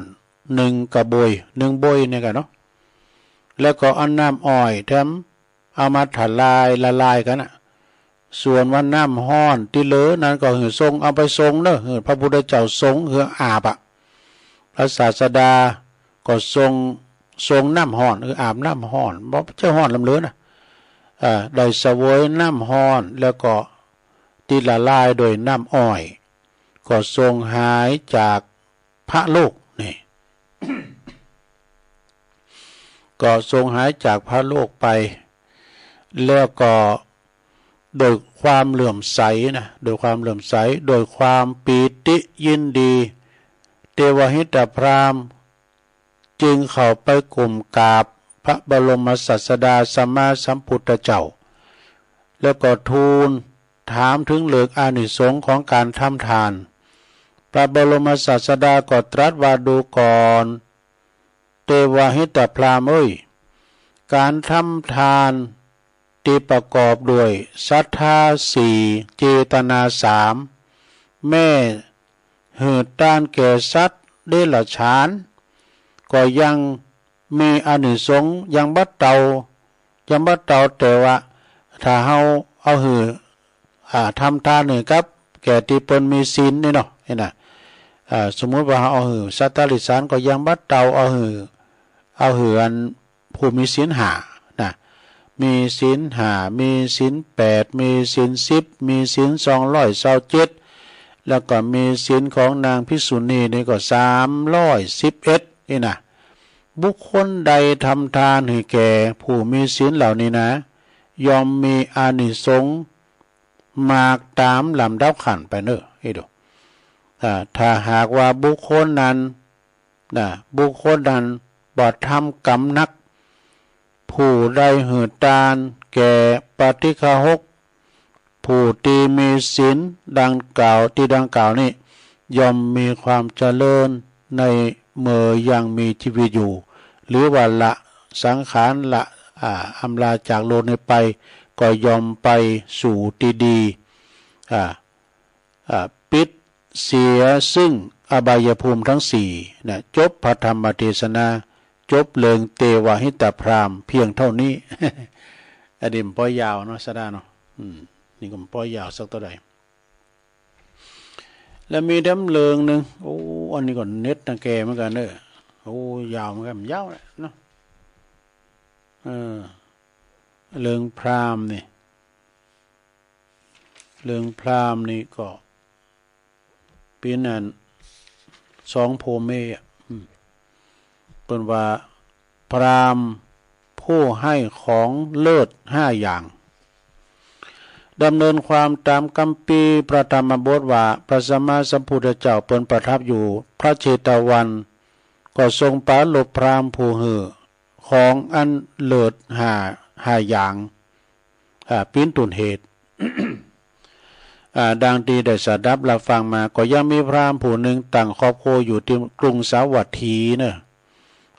นึ่งกระบวย นึ่งบวยนี่กั๋นเนาะ แล้วก็เอาน้ำอ้อยแถม เอามาทะลายละลายกั๋นนะ ส่วนว่าน้ำฮ้อนตี้เหลือนั้นก็หื้อทรงเอาไปทรงเน่อ หื้อพระพุทธเจ้าทรง หื้ออาบอะ พระศาสดาก็ทรง ทรงน้ำฮ้อน คืออาบน้ำฮ้อน บ่ใจ้ฮ้อนล้ำเลินนะ อ่า ได้เสวยน้ำฮ้อน แล้วก็ตี้ละลายโดยน้ำอ้อย ก็ทรงหายจากพระโลก นี่ ก็ทรงหายจากพระโลกไป แล้วก็โดยความเลื่อมใสนะ โดยความเลื่อมใส โดยความปีติยินดี เตวหิตพราหมณ์จึงเข้าไปก้มกราบพระบรมศาสดาสัมมาสัมพุทธเจ้า แล้วก็ทูลถามถึงเลิกอานิสงส์ของการทำทาน พระบรมศาสดาก็ตรัสว่า ดูก่อน เตวหิตพราหมณ์เอ้ย การทำทานตี้ประกอบด้วยศรัทธาสี่ เจตนาสาม แม้หื้อตานแก่สัตว์เดรัจฉาน ก็ยังมีอานิสงส์ยังบ่เต้า ยังบ่เต้า แต่ว่าถ้าเฮาเอาหื้อ อ่า ทำทานหื้อกับแก่ตี้เปิ้นมีศีลนี่เนาะ นี่นะ อ่า สมมุติว่าเอาหื้อสัตว์เดรัจฉานก็ยังบ่เต้าเอาหื้อ เอาหื้ออันผู้มีศีลห้านะ มีศีลห้า มีศีลแปด มีศีลสิบ มีศีลสองร้อยซาวเจ็ด แล้วก็มีศีลของนางภิกษุณีนี่ก็สามร้อยสิบเอ็ด นี่นะ บุคคลใดทำทานหื้อแก่ผู้มีศีลเหล่านี้นะ ย่อมมีอานิสงส์มากต๋ามลำดับขั้นไปเน่อ เอ้ยดู อ่า ถ้าหากว่าบุคคลนั้น นะ บุคคลนั้นบ่ทำกรรมหนัก ผู้ใดหื้อตานแก่ปฏิฆะหก ผู้ตี้มีศีลดังกล่าว ตี้ดังกล่าวนี้ ย่อมมีความเจริญในเมื่อยังมีชีวิตอยู่ หรือว่าละสังขาร ละ อ่า อำลาจากโลกนี้ไป ก็ย่อมไปสู่ตี้ดี อ่า อ่า ปิดเสียซึ่งอบายภูมิทั้งสี่นะ จบพระธรรมเทศนา จบเรื่องเตวหิตพราหมณ์เพียงเท่านี้ อันนี้มันป้อยยาวเนาะ สะดาเนาะ อืม นี่ก็มันป้อยยาวสักเต้าใด แล้วมีแถมเรื่องหนึ่ง โอ้ อันนี้ก็เน็ตนะแกเหมือนกั๋นเน่อ โอ้ ยาวเหมือนกั๋น มันยาวแหละเนาะ เออ เรื่องพราหมณ์นี่ เรื่องพราหมณ์นี่ก็เป๋นอันสองผัวเมีย อืม เปิ้นว่าพราหมณ์ผู้ให้ของเลิศห้าอย่าง ดำเนินความต๋ามคัมภีร์พระธรรมบทว่า พระสัมมาสัมพุทธเจ้าเปิ้นประทับอยู่พระเชตวัน ก็ทรงปรารภพราหมณ์ผู้หื้อของอันเลิศห้า ห้าอย่าง อ่า เป๋นต้นเหตุ อ่า ดังตี้ได้สดับรับฟังมา ก็ยังมีพราหมณ์ผู้หนึ่งตั้งครอบครัวอยู่ตี้กรุงสาวัตถีเน่อ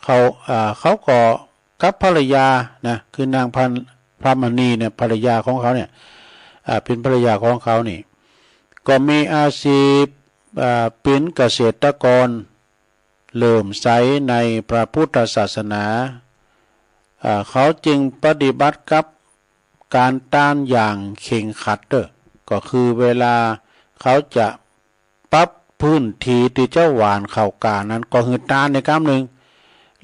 เขา อ่า เขาก็กับภรรยานะ คือนางพรามณีเนี่ย ภรรยาของเขาเนี่ย อ่า เป๋นภรรยาของเขานี่ ก็มีอาชีพ อ่า เป๋นเกษตรกร เลื่อมใสในพระพุทธศาสนา อ่า เขาจึงปฏิบัติกับก๋านตานอย่างเคร่งครัดเน่อ ก็คือเวลาเขาจะปรับพื้นที่ตี้จะหว่านข้าวก๋านั้น ก็หื้อตานในกำนึ่ง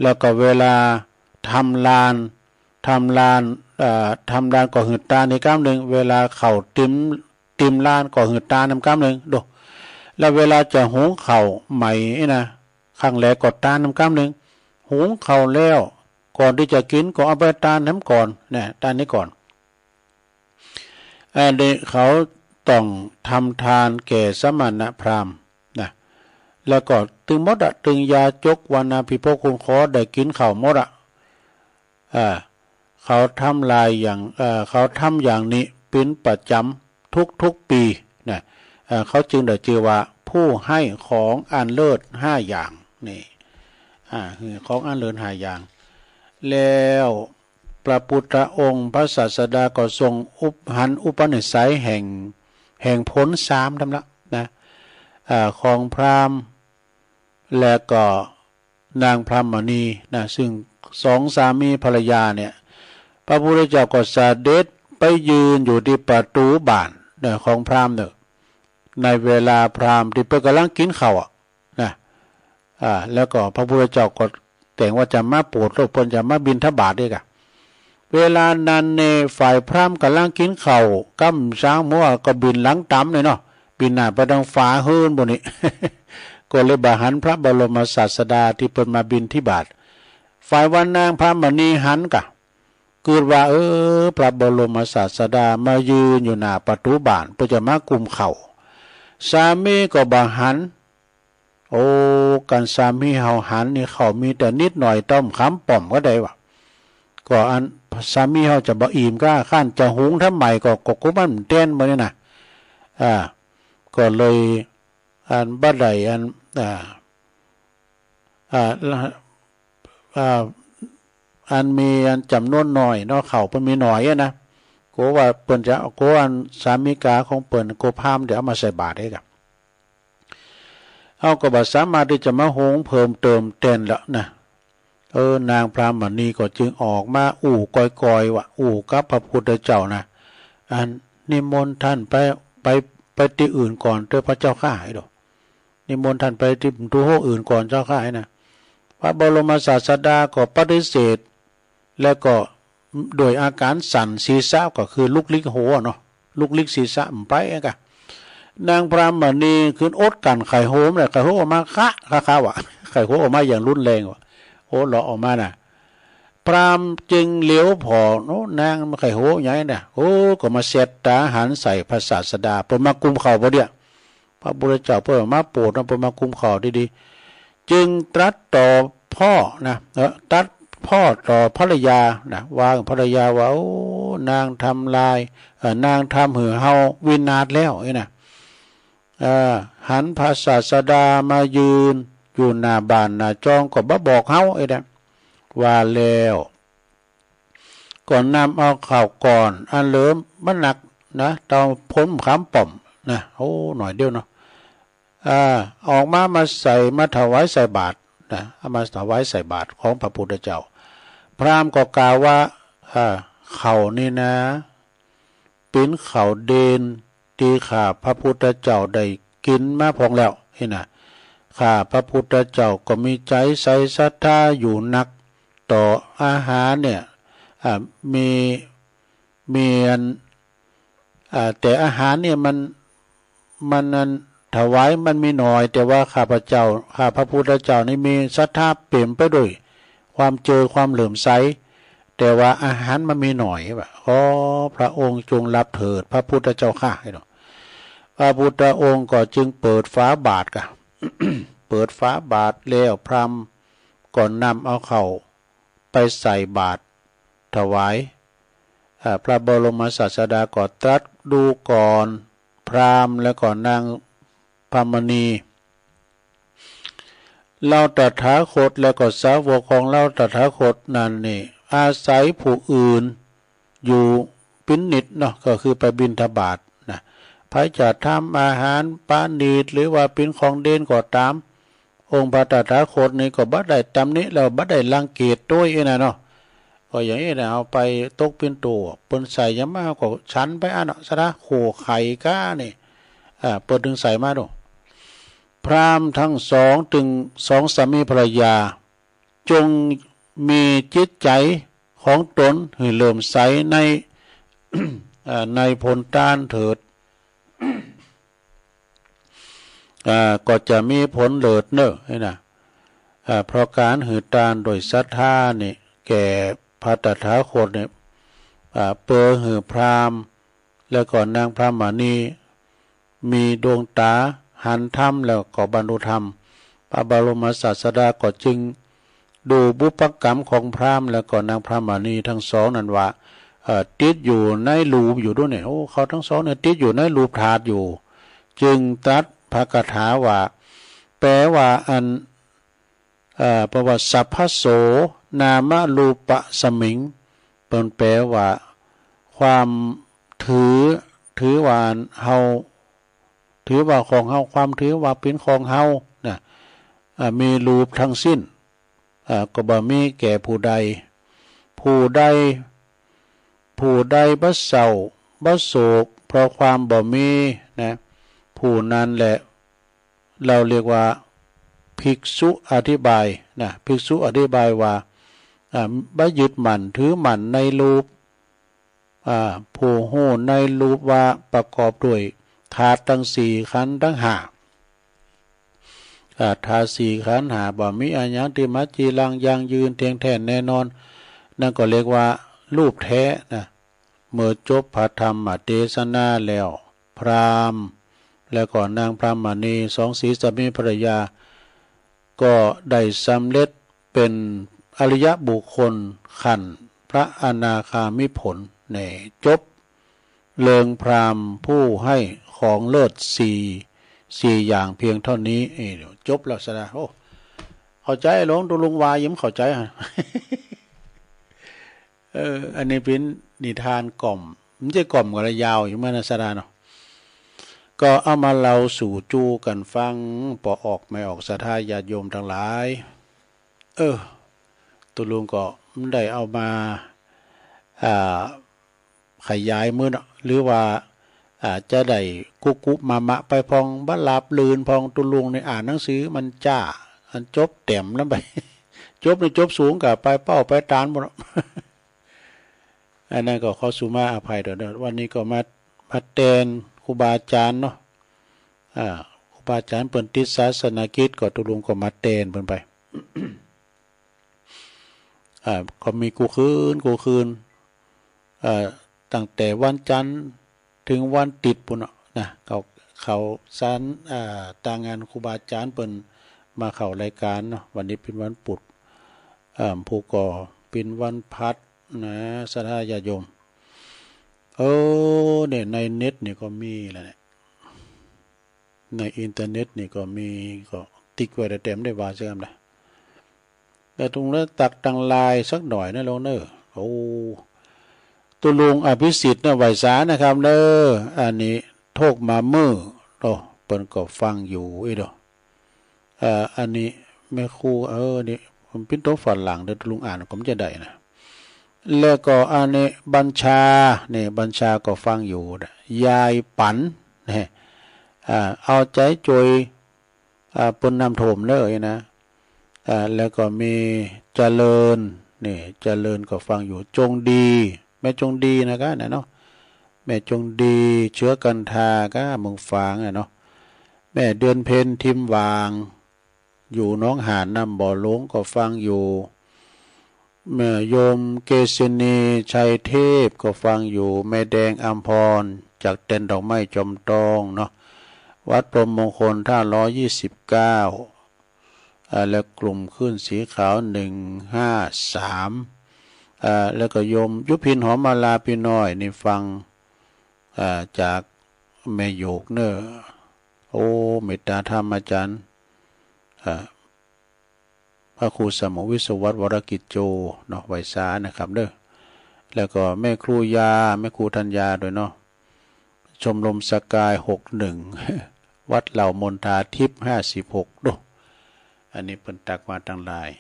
แล้วก็เวลาทำลาน ทำลาน เอ่อ ทำลานก็หื้อตานในกำนึ่ง เวลาข้าวเต็ม เต็มลานก็หื้อตานนำกำนึ่ง ดู แล้วเวลาจะหุงข้าวใหม่นี่นะ ครั้งแรกก็ตานนำกำนึ่ง หุงข้าวแล้ว ก่อนตี้จะกิ๋นก็เอาไปตานนำก่อน นะ ตานนี้ก่อน อันนี้เขาต้องทำทานแก่สมณพราหมณ์นะ แล้วก็ตึงหมดอะ ตึงยาจก วรรณาภิภพ คุณขอได้กิ๋นข้าวหมดอะ อ่า เขาทำลายอย่าง เอ่อ เขาทำอย่างนี้เป๋นประจ๋ำทุกๆ ปี๋นะ เอ่อ เขาจึงได้จื้อว่าผู้ให้ของอันเลิศห้าอย่าง นี่ อ่า หื้อของอันเลิศห้าอย่าง แล้วพระพุทธองค์พระศาสดาก็ทรงอุป หันอุปนิสัยแห่ง แห่งผลสามธรรมละนะ อ่า ของพราหมณ์ และก็ นางพรามณีนะ ซึ่งสองสามีภรรยาเนี่ย พระพุทธเจ้าก็เสด็จไปยืนอยู่ตี้ประตู๋บ้านนะ ของพราหมณ์เน่อ ในเวลาพราหมณ์ตี้เปิ้นก่ำลังกิ๋นข้าวอะนะ อ่า แล้วก็พระพุทธเจ้าก็ แต่งว่าจะมาโปรด แล้วเปิ้นจะมาบิณฑบาตอีกอะ เวลานั้นเนี่ยฝ่ายพราหมณ์ก่ำลังกิ๋นข้าว ก้ำจาง หมู่ก็บินหลังต๋ามเลยเนาะ บินหน้าไปตางฝาเฮือนปู้นนี่ ก็เลยบ่หันพระบรมศาสดาตี้เปิ้นมาบิณฑบาต ฝ่ายว่านางพรามณีหันก่ะ กึ๊ดว่า เออ พระบรมศาสดามายืนอยู่หน้าประตู๋บ้าน เปิ้นจะมากุมข้าว สามีก็บ่หัน โอ้ กันสามีเฮาหันนี่ ข้าวมีแต่นิดหน่อย ต้มขามป้อมก็ได้วะ ก็อันสามีเฮาจะบ่อิ่มก้า คันจะหุงทำใหม่ก็ ก็ ก็มันแต๋นบ่เนี่ยนะ อ่า ก็เลย อันบ่ได้อัน อ่า อ่า อ่า อันมีอันจ๋ำนวนน้อยเนาะ ข้าวเปิ้นมีน้อยอะนะ กั๋วว่าเปิ้นจะ กั๋วอันสามีกาของเปิ้น กั๋วพราหมณ์จะเอามาใส่บาตรอีกอะ เฮาก็บ่สามารถตี้จะมาหุงเพิ่มเติมแต๋นละนะ เออ นางพรามณีก็จึงออกมาอู้ก้อยๆ ว่า อู้กับพระพุทธเจ้านะ อันนิมนต์ท่านไป ไป ไปตี้อื่นก่อนเต๊อะพระเจ้าข้า ไอ้ดอก นิมนต์ท่านไปตี้ประตู๋อื่นก่อนเจ้าข้า ไอ้นะ พระบรมศาสดาก็ปฏิเสธ แล้วก็ด้วยอาการสั่นศีรษะ ก็คือลุกลี้หัวเนาะ ลุกลี้ศีรษะบ่ไปอะกะ นางพรามณีขึ้นอดกลั้นไข้หัวบ่ได้ ไข้หัวออกมาคะ คะ คะวะ ไข้หัวออกมาอย่างรุนแรงวะ โอ้ หลอกออกมาน่ะ พราหมณ์จึงเหลียวผ่อ โอ้ นางมันไข้หัวใหญ่น่ะ โอ้ ก็มาแสบต๋าหันใส่พระศาสดา เปิ้นมากุมข้าวปะเดี๋ย พระพุทธเจ้าเปิ้นมาโปรดนะ เปิ้นมากุมข้าวดีๆ จึงตรัสต่อพ่อนะ เออ ตรัสพ่อต่อภรรยานะ ว่าภรรยาว่า โอ้ นางทำลาย เอ่อ นางทำหื้อเฮาวินาศแล้ว ไอ้นะ เอ่อ หันพระศาสดามายืนอยู่หน้าบ้านหน้าจองก็บ่บอกเฮา ไอ้นะ ว่าแล้ว ก็นำเอาข้าวก้อนอันเหลือบ่นักนะ เต้าโผลขามป้อมนะ โอ้ หน่อยเดียวเนาะ อ่า ออกมา มาใส่ มาถวายใส่บาตรนะ เอามาถวายใส่บาตรของพระพุทธเจ้า พราหมณ์ก็กล่าวว่า อ่า ข้าวนี่นะ เป๋นข้าวเด่นตี้ข้าพระพุทธเจ้าได้กิ๋นมาพ่องแล้ว ไอ้นะ ข้าพระพุทธเจ้าก็มีใจ๋ใส่ศรัทธาอยู่นัก ต่ออาหารเนี่ย อ่า มี มีอัน อ่า แต่อาหารเนี่ยมัน มันอันถวายมันมีหน่อย แต่ว่าข้าพเจ้า ข้าพระพุทธเจ้านี่มีศรัทธาเป๋นไปด้วยความเจือความเหลื่อมใส แต่ว่าอาหารมันมีหน่อยว่ะ ขอพระองค์จงรับเถิดพระพุทธเจ้าข้า ไอ้ดอก พระพุทธองค์ก็จึงเปิดฝาบาตรก่ะ เปิดฝาบาตรแล้วพราหมณ์ก็นำเอาข้าวไปใส่บาตรถวาย อ่า พระบรมศาสดาก็ตรัสดูก่อนพราหมณ์และก็นางพรามณี เฮาตถาคตและก็สาวกของเฮาตถาคตนั้นนี่ อาศัยผู้อื่นอยู่เป๋นนิตย์เนาะ ก็คือไปบิณฑบาตนะ ใผจะทำอาหารประณีตหรือว่าเป๋นของเด่นก็ต๋าม องค์พระตถาคตนี่ก็บ่ได้ตำหนิแล้วบ่ได้รังเกียจตวยอี้นะเนาะ ก็อย่างอี้นะ เอาไปตกเป๋นตั๋ว เปิ้นใส่หยังมาก็ฉันไปอั้นเนาะ สะดาโขไข่ก้านี่ อ่า เปิ้นถึงใส่มาดู พราหมณ์ทั้งสอง ตึงสองสามีภรรยา จงมีจิตใจ๋ของตนหื้อเหลื่อมใสใน อ่า ในผลตานเถิด อ่า ก็จะมีผลเลิศเน่อ นี่นะ อ่า เพราะก๋านหื้อตานโดยศรัทธานี่ แก่พระตถาคตนี่ อ่า เปื้อหื้อพราหมณ์ และก็นางพรามณี มีดวงต๋าหันธรรมแล้วก็บรรลุธรรม พระบรมศาสดาก็จึงดูบุพกรรมของพราหมณ์และก็นางพรามณีทั้งสองนั้นว่า เอ่อ ติดอยู่ในรูปอยู่ด้วยเนี่ย โอ้ เขาทั้งสองเนี่ยติดอยู่ในรูปธาตุอยู่ จึงตรัสพระคาถาว่า แปลว่าอัน เอ่อ แปลว่า สัพพะโส นามะรูปะสมิง เปิ้นแปลว่า ความถือ ถือว่าเฮา ถือว่าของเฮา ความถือว่าเป๋นของเฮานะ อ่า มีรูปทั้งสิ้น อ่า ก็บ่มีแก่ผู้ใด ผู้ใด ผู้ใดบ่เศร้า บ่โศก เพราะความบ่มีนะ ผู้นั้นแหละ เฮาเรียกว่า ภิกษุอธิบายนะ ภิกษุอธิบายว่า อ่า บ่ยึดมั่นถือมั่นในรูป อ่า ผู้ฮู้ในรูปว่าประกอบด้วยธาตุตังสี่ ขันธ์ตังห้า อ่า ธาตุสี่ ขันธ์ห้า บ่มีอะหยังตี้มาจีรังยั่งยืนเที่ยงแท้แน่นอน นั่นก็เรียกว่ารูปแท้นะ เมื่อจบพระธรรมเตสนาแล้ว พราหมณ์ แล้วก็นางพรามณี สองสีสามีภรรยา ก็ได้สำเร็จเป็นอริยบุคคลขั้นพระอนาคามิผล นี่จบเรื่องพราหมณ์ผู้ให้ของเลิศสี่ สี่อย่างเพียงเท่านี้ เอ้ย จบแล้วสะดา โอ้ เข้าใจ๋หลวง ตุ๊ลุงว่ายังบ่เข้าใจ๋ฮะ เออ อันนี้เป๋นนิทานกล่อม บ่ใจ้กล่อมก็ละยาวอยู่เหมือนกั๋นนะสะดาเนาะ ก็เอามาเล่าสู่จู้กั๋นฟัง ปอออกแม่ออกศรัทธาญาติโยมตังหลาย เออ ตุ๊ลุงก็บ่ได้เอามา อ่า ขยายมื้อเนาะ หรือว่า อ่า จะได้กุกุมะมะไปพ่อง บ่ราบรื่นพ่อง ตุ๊ลุงนี่อ่านหนังสือมันจ๊า อันจบแต้มนั้นไป จบนี่จบสูงก็ไปเป้าไปตานหมดเนาะ อันนั้นก็ขอสุมาอภัยเด้อ วันนี้ก็มา มาแตนครูบาอาจ๋ารย์เนาะ อ่า ครูบาอาจ๋ารย์เปิ้นติดศาสนกิจ ก็ตุ๊ลุงก็มาแตนเปิ้นไป อ่า ก็มีกู้คืน กู้คืน อ่า ตั้งแต่วันจันทร์เถิงวันติดปู้นเนาะนะ เขา เขาสาน อ่า ตางานครูบาอาจ๋ารย์เปิ้นมาเข้ารายก๋านเนาะ วันนี้เป๋นวันปุธ อ่า ผู้ก่อเป๋นวันพฤหัสนะ ศรัทธาญาติโยม เออ เนี่ย ในเน็ตนี่ก็มีแล้วเนี่ย ในอินเทอร์เน็ตนี่ก็มี ก็ติ๊กไว้แต่แต้มบ่ได้ว่าสักกำนะ แต่ตุ๊ลุงละตักตังไลน์สักหน่อยนะหลวงเนอะ โอ้ ตุ๊ลุงอภิสิทธิ์นะ ไหว้สานะครับเนอะ อันนี้โทกมาเมื่อ โอ้ เปิ้นก็ฟังอยู่อี้เนาะ เอ่อ อันนี้แม่ครู เออ นี่มันเป๋นตั๋วฝรั่งเด้อ ตุ๊ลุงอ่านก็บ่จะได้นะ แล้วก็อันนี้บัญชา นี่บัญชาก็ฟังอยู่นะ ยายปั๋น นะ อ่า เอาใจ๋จ้วย อ่า เปิ้นน้ำท่วมเลยนะ อ่า แล้วก็มีเจริญ นี่เจริญก็ฟังอยู่ จงดี แม่จงดีนะกะนะเนาะ แม่จงดี เชื้อกันทากะ เมืองฝางอะเนาะ แม่เดือนเพ็ญ ทิมหว่าง อยู่หนองหานน้ำบ่อหลวงก็ฟังอยู่ แม่โยมเกษณี ชัยเทพก็ฟังอยู่ แม่แดงอำพร จากเต็นท์ดอกไม้จอมตองเนาะ วัดพรหมมงคล ท่าร้อยยี่สิบเก้า อ่า และกลุ่มคลื่นสีขาว หนึ่งห้าสาม อ่า แล้วก็โยมยุพิน หอมมาลา ปี้น้อย นี่ฟัง อ่า จากแม่โยกเนอะ โอ้ เมตตาธรรมอาจ๋ารย์ อ่า พระครูสมุวิศวัตร วรกิจโจ เนาะ ไหว้สานะครับเด้อ แล้วก็แม่ครูยา แม่ครูธัญญาด้วยเนาะ ชมรมสกาย หกหนึ่ง วัดเหล่ามณฑาทิพย์ ห้าสิบหก ดู อันนี้เปิ้นตักมาตังไลน์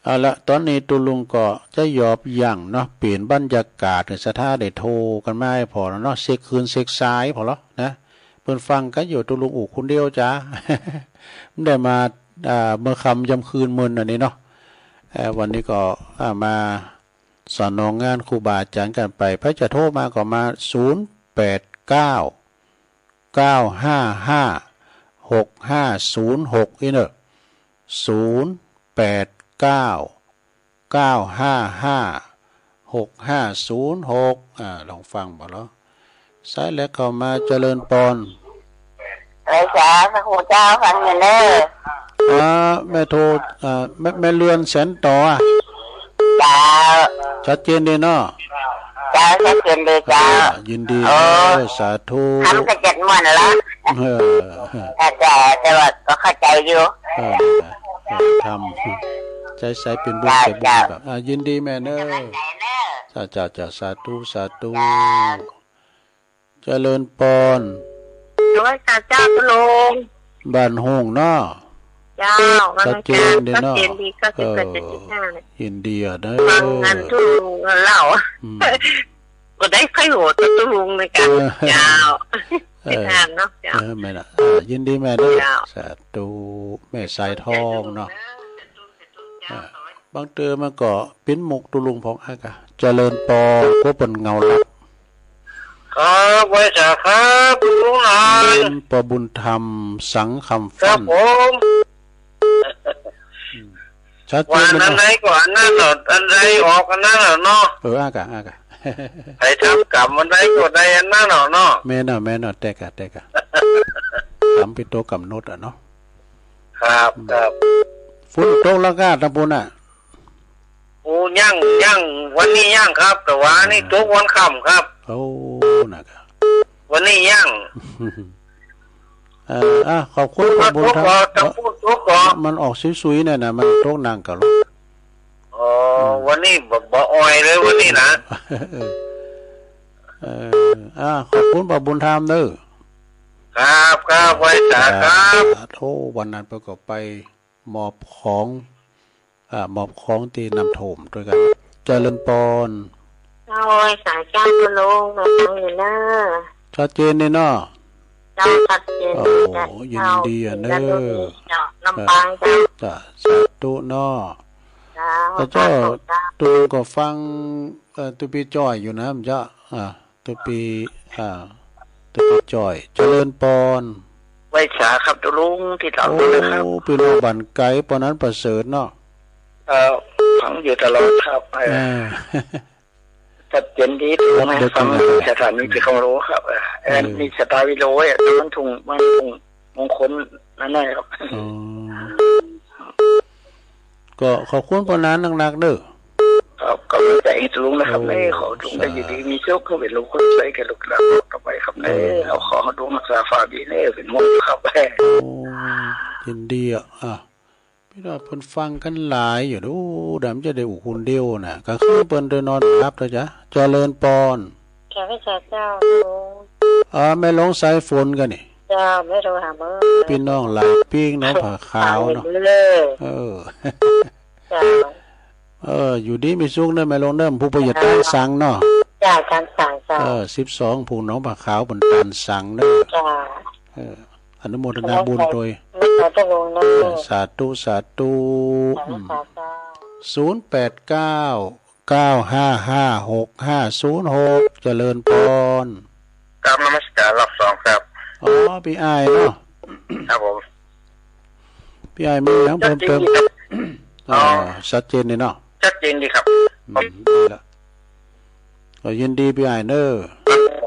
เอาละ ต๋อนนี้ตุ๊ลุงก็จะหยอบยั้งเนาะ เปลี่ยนบรรยากาศหื้อศรัทธาได้โทรกั๋นมาให้ผ่อแล้วเนาะ เช็คคืนเช็คสายผ่อแล้วนะ เปิ้นฟังกั๋นอยู่ ตุ๊ลุงอู่คนเดียวจ้า บ่ได้มา อ่า เมื่อค่ำยามคืนมื้ออันนี้เนาะ เอ่อ วันนี้ก็ อ่า มาสนองงานครูบาอาจ๋ารย์กั๋นไป ใผจะโทรมาก็มา ศูนย์แปดเก้า เก้าห้าห้า หกห้าศูนย์หก อี้เนอะ ศูนย์แปดเก้า เก้าห้าห้า หกห้าศูนย์หก อ่า ลองฟังบ่ลอ สายแรกเข้ามา เจริญปอน ไหว้สาพระครูเจ้า ฟังอยู่เนอะ อ่า แม่โท อ่า แม่ แม่เรือนแสนต่ออะ เจ้า ชัดเจนดีเนาะ เจ้า ชัดเจนดีเจ้า อ่า ยินดี โอ้ เออ สาธุ ทำก็เจ็ดม่วนแล้ว เออ แต่ แต่ว่าก็เข้าใจ๋อยู่ เออ เออ ทำ ใจ๋ใสเป๋นบุญ เจ้า เป๋นบุญ เจ้า แบบ อ่า ยินดีแม่เนอะ เจ้า เจ้า เจ้า สาธุ สาธุ เจ้า เจริญปอน ไหว้สาเจ้าตุ๊ลุง บ้านโฮ่งเนาะ เจ้า ชัดเจนดีเนาะ ชัดเจนดี เก้าสิบเก้าจุดห้า เนี่ย เออ ยินดีอะเนอะ ฟังงานตุ๊ลุงเล่า อืม ก็ได้ประโยชน์กับตุ๊ลุงเหมือนกั๋น เออ เจ้า เออ ติดตามเนาะเจ้า เออ แม่นละ อ่า ยินดีแม่เนาะ เจ้า สาธุ แม่สายทองเนาะ สาธุ สาธุเจ้า อ่า บางเตื้อมันก็ปิ้นมุกตุ๊ลุงผ่อง อ่ะกะ เจริญปอน กั๋วเปิ้นเหงาหลับ ครับ ไหว้สาครับ ตุ๊ลุงหนาน เจริญปอบุญธรรม สังคำ ครับ ฟั่น ผม อืม ชัดเจนเลยเนาะ ว่าอันใดก็อันนั้นเนาะ อันใดออกอันนั้นเนาะ เออ อ่ะกะ อ่ะกะ ใผทำกรรมอันใดก็ได้อันนั้นเนาะ แม่นเนาะ แม่นเนาะ แต๊กะ แต๊กะ กรรมเป๋นตั๋วก๋ำหนดอะเนาะ ครับ ครับ ฝนตกแล้วก้า ตางปู้นอะ โอ้ ยัง ยัง วันนี้ยังครับ แต่ว่านี่ อ่า ตกวันค่ำครับ โอ้ น่ะครับ วันนี้ยัง เอ่อ อ่ะ ขอบคุณปอบุญธรรม ตางปู้นตกก่อ มันออกสุยๆ เนี่ยนะ มันตกหนักกะลูก อ๋อ อืม วันนี้บ่ บ่อ่อยเลยวันนี้นะ เออ อ่ะ ขอบคุณปอบุญธรรมเน้อ ครับ ครับ ไหว้สาครับ สาธุ วันนั้นเปิ้นก็ไป มอบของ อ่า มอบของตี้น้ำท่วมตวยกั๋น เจริญปอน เจ้า ไหว้สาเจ้าตุ๊ลุง มาฟังอยู่เน้อ ชัดเจนนี่เนาะ เจ้า ชัดเจน โอ้ ดีจ้ะ ยินดีอะเน้อ เจ้า ลำปางเจ้า เออ จ้ะ สาธุเนาะ เจ้า แล้วเจ้า เจ้า ตุ๊ลุงก็ฟัง เอ่อ ตุ๊ปี้จ้อยอยู่นะ เจ้า อ่า ตุ๊ปี้ อ่า ตุ๊ปี้จ้อย เจริญปอน ไหว้สาครับตุ๊ลุง ติดต๋าม โอ้ ตุ๊ลุงครับ ปี้น้องบ้านไก๋ ปอนั้นประเสริฐเนาะ เอ่อ ฟังอยู่ตลอดครับ เออ อ่า ชัดเจนดีตุ๊ลุง รับเด็ก ฟัง อยู่สถานี อืม เป๋นของโลครับ เออ เออ นี่สตาร์วิโลอะ มันทุ่ง มันทุ่งมงคลนั่นแหละครับ อ๋อ ก็ขอบคุณปอนั้นนักๆ เน้อ ครับ ก็มีแต่ตุ๊ลุงนะครับ โอ้ เน้อ ขอตุ๊ลุงได้อยู่ดีมีสุข ขอเป๋นลูกคนใสแก่ลูกหลานต่อไปครับเน้อ เออ เอาขอตุ๊ลุงฮักษาฟ้าดีเน้อ เป๋นห่วงครับ โอ้ ยินดีอะ อ่ะ ปี้น้องเปิ้นฟังกั๋นหลายอยู่ โอ้ ดำจะได้อู้คนเดียวน่ะ ก๋างคืนเปิ้นได้นอนหลับเต๊อะจ๊ะ เจริญปอน แขกพระเจ้า เจ้า เอ่อ แม่หลวงสายฝนก่ะนี่ เจ้า แม่หลวงหาเมิน ปี้น้องหลายปิ้ง หนองผาขาวเนาะ หาเมินเลย เออ เจ้า เออ อยู่ดีมีสุขเน้อแม่หลวงเน้อ ผู้บ่าเยียดตานสังเนาะ เจ้า ตานสังเจ้า เออ สิบสอง ผู้หนองผาขาวเปิ้นตานสังเน้อ เจ้า เออ อนุโมทนาบุญตวย สาธุ สาธุ สาธุ สาธุ อืม สาธุ ศูนย์แปดเก้า เก้าห้าห้า หกห้าศูนย์หก เจริญปอน กราบนมัสการรอบสองครับ อ๋อ ปี้อ้ายเนาะ ครับผม ปี้อ้ายมีหยังเพิ่มเติม ชัดเจนดีครับ อ๋อ อ๋อ ชัดเจนดีเนาะ ชัดเจนดีครับ อืม ดีละ ก็ยินดีปี้อ้ายเน้อ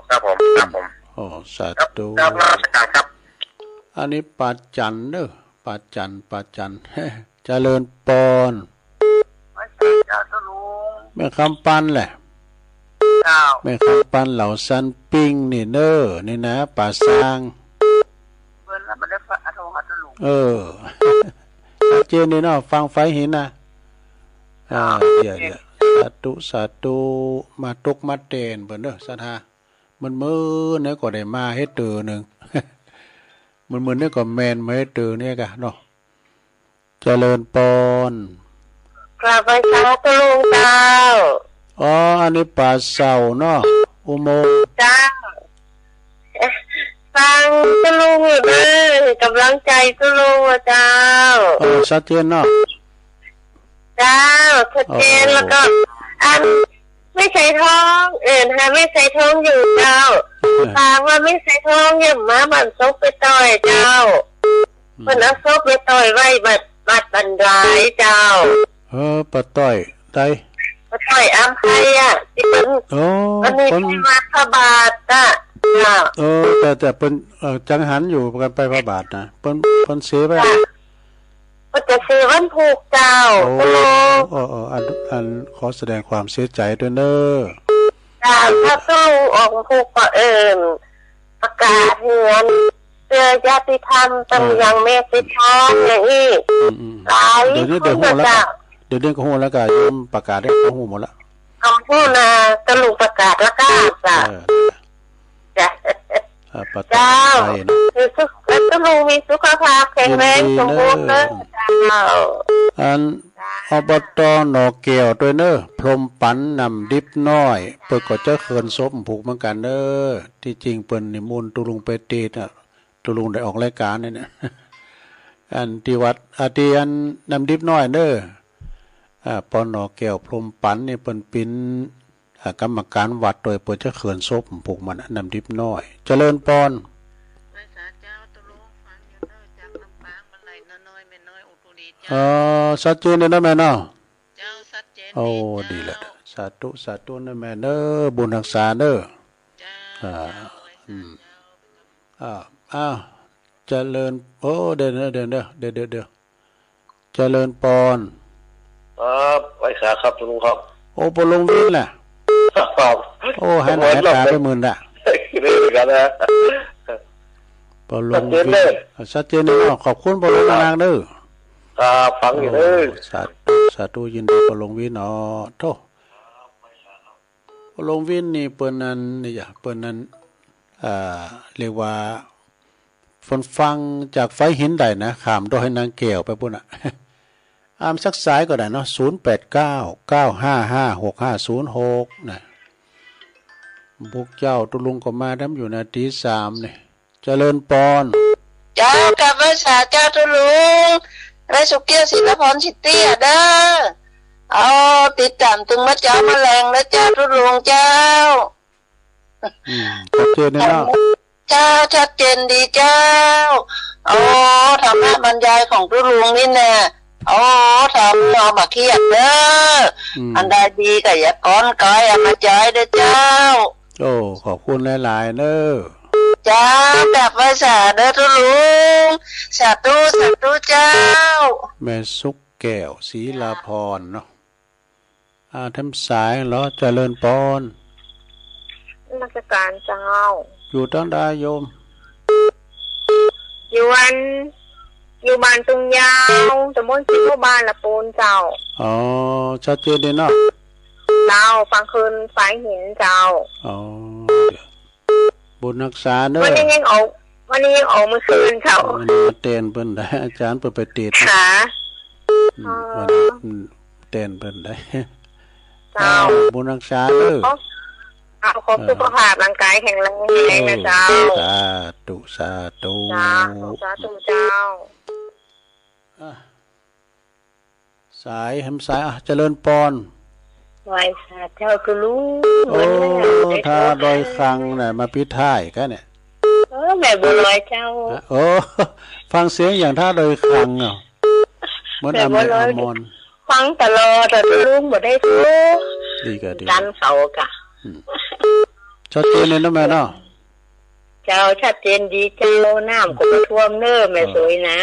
ครับผม ครับผม อ๋อ สาธุ ครับ กราบนมัสการครับ อันนี้ป้าจันเน้อ ป้าจัน ป้าจัน เจริญปอน ไหว้สาเจ้าตุ๊ลุง แม่คำปันแหละ เจ้า แม่คำปันเหล่าซันปิ้งนี่เน้อ นี่นะ ป้าซาง เปิ้นละบ่ได้ปะ อะโทหาตุ๊ลุง เออ ชัดเจนดีเนาะ ฟังไฟหินนะ อ่า เดี๋ยว เดี๋ยว สาธุ สาธุ มาตกมาแตนเปิ้นเน้อ ศรัทธา เมินๆ เนี่ยก็ได้มาเฮ็ดเตื้อนึ่ง เมินๆ เนี่ยก็แม่นมาเฮ็ดเตื้อเนี่ยกะเนาะ เจริญปอน กราบไหว้สาตุ๊ลุงเจ้า อ๋อ อันนี้ป้าเสาเนาะ อุโมงค์ เจ้า ฟังตุ๊ลุงอยู่เน้อ กำลังใจ๋ตุ๊ลุงอะเจ้า เออ ชัดเจนเนาะ เจ้า ชัดเจน โอ้ แล้วก็ อัน แม่สายทอง เอิ้นหาแม่สายทองอยู่เจ้า เออ ถามว่าแม่สายทองเยี่ยมมาบ้านศพป้าต้อยเจ้า อืม เปิ้นเอาศพป้าต้อยไว้วัด วัดบ้านหลายเจ้า เออ ป้าต้อยใด ป้าต้อยอำไพอะ ตี้เปิ้น โอ้ วันนี้ เปิ้น ไปวัดพระบาทอะ เจ้า เออ แต่ แต่เปิ้น เอ่อ จังหันอยู่ กั๋นไปพระบาทนะ เปิ้น เปิ้นเสียไป เจ้า ก็จะเสียวันพูกเจ้า โอ้ ตุ๊ลุง เออ เออ อัน อันขอแสดงความเสียใจ๋ตวยเน้อ เจ้า ถ้าตุ๊ลุงออกพูกก็เอิ้น ประกาศเฮือน เพื่อญาติธรรม อ่า ตำยังแม่สายทองอย่างอี้ อืม อืม หลาย เดี๋ยวนี้ คน เดี๋ยวฮู้แล้ว เจ้า เดี๋ยวนี้ก็ฮู้แล้วกะ โยมประกาศให้เขาฮู้หมดละ เขาฮู้นะ ตุ๊ลุงประกาศแล้วกะ เจ้า เออ จ้ะ อ่า ประกาศ เจ้า ไปนะ คือสุข ตุ๊ลุงมีสุขภาพแข็งแรง ยินดี สมบูรณ์เน้อ เน้อ เจ้า อัน เจ้า อบต.หนองแก้วตวยเน่อ พรหมปัน น้ำดิบน้อย เปิ้นก็ใจ๊เขื่อนศพผูกเหมือนกั๋นเน่อ ตี้จริงเปิ้นนิมนต์ตุ๊ลุงไปเตศน์อะ ตุ๊ลุงได้ออกรายก๋านนี่นะ อันตี้วัด อ่า ตี้อันน้ำดิบน้อยเน่อ อ่า ป.หนองแก้ว พรหมปันนี่เปิ้นเป๋น อ่า ก๋รรมก๋านวัดตวย เปิ้นใจ๊เขื่อนศพผูกมันอะ น้ำดิบน้อย เจริญปอน ไหว้สาเจ้าตุ๊ลุง ฟังอยู่เน่อ จากลำปาง มาลัยน้อยๆ แม่น้อยอุตตรีเจ้า เออ ชัดเจนเลยเนาะแม่เนาะ เจ้า ชัดเจน โอ้ ดี ดีแล้ว เจ้า สาธุ สาธุเน่อแม่เน่อ บุญฮักษาเน่อ เจ้า อ่า เจ้า ไหว้สา อืม เจ้า อ่า อ้าว เจริญ โอ้ เดี๋ยว เดี๋ยว เดี๋ยว เดี๋ยว เดี๋ยว เดี๋ยว เจริญปอน ครับ ไหว้สาครับตุ๊ลุงครับ โอ้ ปอลุงวินแหละ ครับ โอ้ หายหน้าหายต๋าไปหมื่นละ เด้อกันนะ ปอลุงวิน ชัดเจนเลย ชัดเจนเลยเนาะ ขอบคุณปอลุง ครับ มากๆ เน่อ ครับ ฟังอยู่เน่อ โอ้ สาธุ สาธุ ยินดีปอลุงวินเนาะ โธ่ ปอลุงวินนี่เปิ้นนั้น นี่จ้ะ เปิ้นนั้น อ่า เรียกว่า เปิ้นฟังจากฝายหินได้นะ ข้ามดอยนางแก้วไปปู๊นน่ะ อ้ามสักสายก็ได้เนาะ ศูนย์แปดเก้า เก้าห้าห้า หกห้าศูนย์หก นะ พวกเจ้าตุ๊ลุงก็มาดำอยู่นาทีสามนี่ เจริญปอน เจ้า กราบไหว้สาเจ้าตุ๊ลุง ไร่สุกเกี้ยว ศิลปร สิตี้เด้อ เอา ติดต๋ามตึงเมื่อเจ๊าเมื่อแลงนะเจ้าตุ๊ลุงเจ้า อืม ชัดเจนเลยเนาะ เจ้า ชัดเจนดีเจ้า โอ้ ธรรมะบรรยายของตุ๊ลุงนี่แน่ โอ้ ธรรมะเอามาเขียนเด้อ อืม อันใดดีก็อย่าก้อนกายเอามาใจ๊เด้อเจ้า โอ้ ขอบคุณหลายๆ เน่อ เจ้า กราบไหว้สาเด้อตุ๊ลุง สาธุ สาธุเจ้า แม่สุกแก้ว ศิลปรเนาะ อ่า แถมสายเหรอ เจริญปอน นมัสก๋านเจ้า อยู่ตางใดโยม อยู่อัน อยู่บ้านตุงยาว ตำบลสิงห์บุรี บ้านละปูนเจ้า อ๋อ ชัดเจนดีเนาะ เจ้า ฟังเขื่อนฝายหินเจ้า อ๋อ บุญฮักษาเน่อ วันนี้ยังออก วันนี้ยังออกเมื่อคืนเจ้า วันนี้มาแตนเปิ้นได้ อาจ๋ารย์เปิ้นไปเตศน์ ค่ะ อืม อ๋อ วันนี้ อืม แตนเปิ้นได้ เจ้า อ่า บุญฮักษาเน่อ เอา ขอสุขภาพร่างกายแข็งแรงนะเจ้า เออ สาธุ สาธุ เจ้า สาธุเจ้า อ่ะ สาย แถมสาย อ่ะ เจริญปอน ไหว้สาเจ้าตุ๊ลุง โอ้ วันนี้ได้ ท่าดอยคลังน่ะ มาปิดท้ายกั๋นเนี่ย เออ แม่บัวลอยเจ้า ฮะ โอ้ ฟังเสียงอย่างท่าดอยคลังเนาะ เหมือน แม่บัวลอย อมร ฟังตลอดอะตุ๊ลุง บ่ได้ทุกข์ ดีกะ ดีกะ ดันเขากะ อืม ชัดเจนเลยเนาะแม่เนาะ เจ้า ชัดเจนดีเจ้า น้ำก็บ่ท่วมเน่อแม่สวยนะ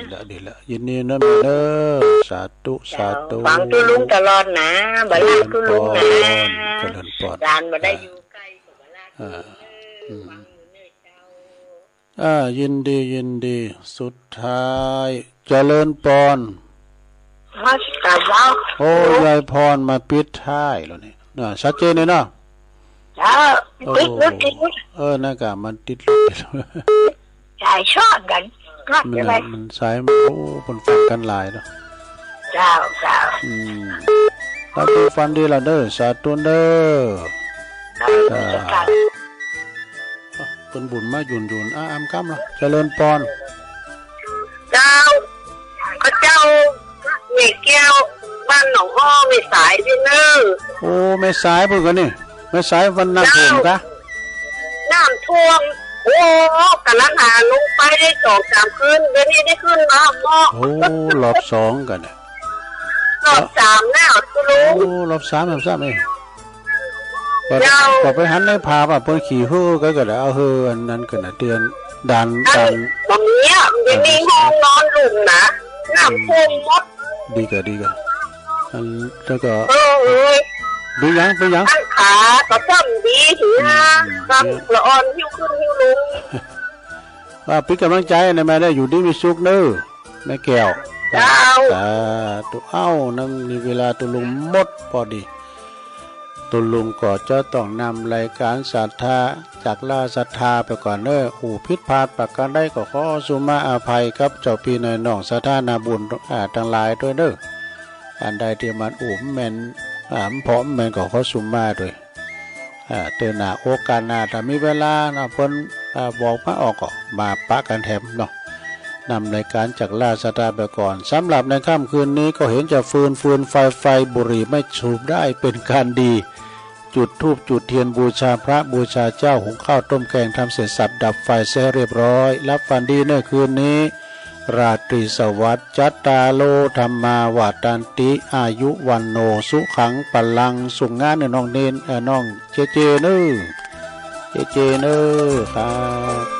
เออ ดีละ ดีละ ยินดีเนาะแม่เนาะ สาธุ เจ้า สาธุ ฟังตุ๊ลุงตลอดนะ บ่ลาตุ๊ลุงนะ เจริญปอน เจริญปอน หลานบ่ได้อยู่ใก้ก็บ่ลาตุ๊ลุงเน่อ อ่า อืม ฟังอยู่เน่อเจ้า อ่า ยินดี ยินดี สุดท้าย เจริญปอน นมัสก๋านเจ้า โอ้ ยายพรมาปิดท้ายแล้วนี่ อ่า ชัดเจนเลยเนาะ เจ้า โอ้ ติดรถติดรถ เออ นั่นกะ มันติดรถ สายซ้อนกั๋น รถ มัน อะไร มันสายมัน โอ้ คนฟังกั๋นหลายเนาะ เจ้า เจ้า อืม หลับดีฝันดีละเน่อ สาธุเน่อ เจ้า เจ้า เปิ้นบุญมาหยุ่นๆ อ่ะ อำกำละ เจริญปอน เจ้า ข้าเจ้า แม่แก้ว บ้านหนองอ้อ แม่สายตี้เน่อ โอ้ แม่สายปู๊นกะนี่ แม่สายวันน้ำท่วมกะ เจ้า น้ำท่วม โอ้ กำลังหาลงไปได้สองสามคืน เดี๋ยวนี้ได้ขึ้นมาเนาะ โอ้ รอบสองกะเนี่ย รอบสามแล้วตุ๊ลุง โอ้ รอบสาม รอบสามเอง ก็ เจ้า ก็ไปหันในภาพอะ เปิ้นขี่เฮือกั๋นก็ได้ เอาเฮืออันนั้นกั๋นนะ เตียน ด่าน อัน ด่าน บ่มีอะ มันจะมีห้องนอนลุ่มนะ น้ำท่วมหมด ดีกะ ดีกะ อัน แล้วก็ เออ เอ้ย ดีหยัง ดีหยัง อันขาก็ซ่อมดีเหีย อืม บางละอ่อนหิ้วขึ้นหิ้วลง ว่าเป๋นก๋ำลังใจ๋นะแม่เน่อ อยู่ดีมีสุขเน่อ แม่แก้ว เจ้า สาธุ เอ้า นั้นมีเวลาตุ๊ลุงหมดปอดี ตุ๊ลุงก็จะต้องนำรายก๋านศรัทธา จากลาศรัทธาไปก่อนเน่อ อู้ผิดพลาดประก๋านใดก็ขอสุมาอภัยกับเจ้าปี้นายน้องศรัทธานาบุญ อ่า ตังหลายตวยเน่อ อันใดตี้มันอู้บ่แม่น อ่า มันผ่อบ่แม่นก็ขอสุมาด้วย อ่า เตื้อหน้าโอกาสหน้า ถ้ามีเวลาเนาะ เปิ้น อ่า บอกมาออกก็มาปะกั๋นแถมเนาะ นำรายก๋านจากราชสตาไปก่อน สำหรับในค่ำคืนนี้ก็เห็นจะฟืนๆ ไฟๆ บุหรี่ไม่สูบได้เป็นการดี จุดธูปจุดเตียนบูชาพระบูชาเจ้า หุงข้าวต้มแกง ทำเสร็จสับดับไฟเสียให้เรียบร้อย หลับฝันดีเน่อคืนนี้ ราตรีสวัสดิ์ จัตตาโร ธัมมา วัฑฒันติ อายุ วัณโณ สุขัง พลัง สุข งานเน่อน้องเณร เอ่อ น้องเจเจเน่อ เจเจเน่อครับ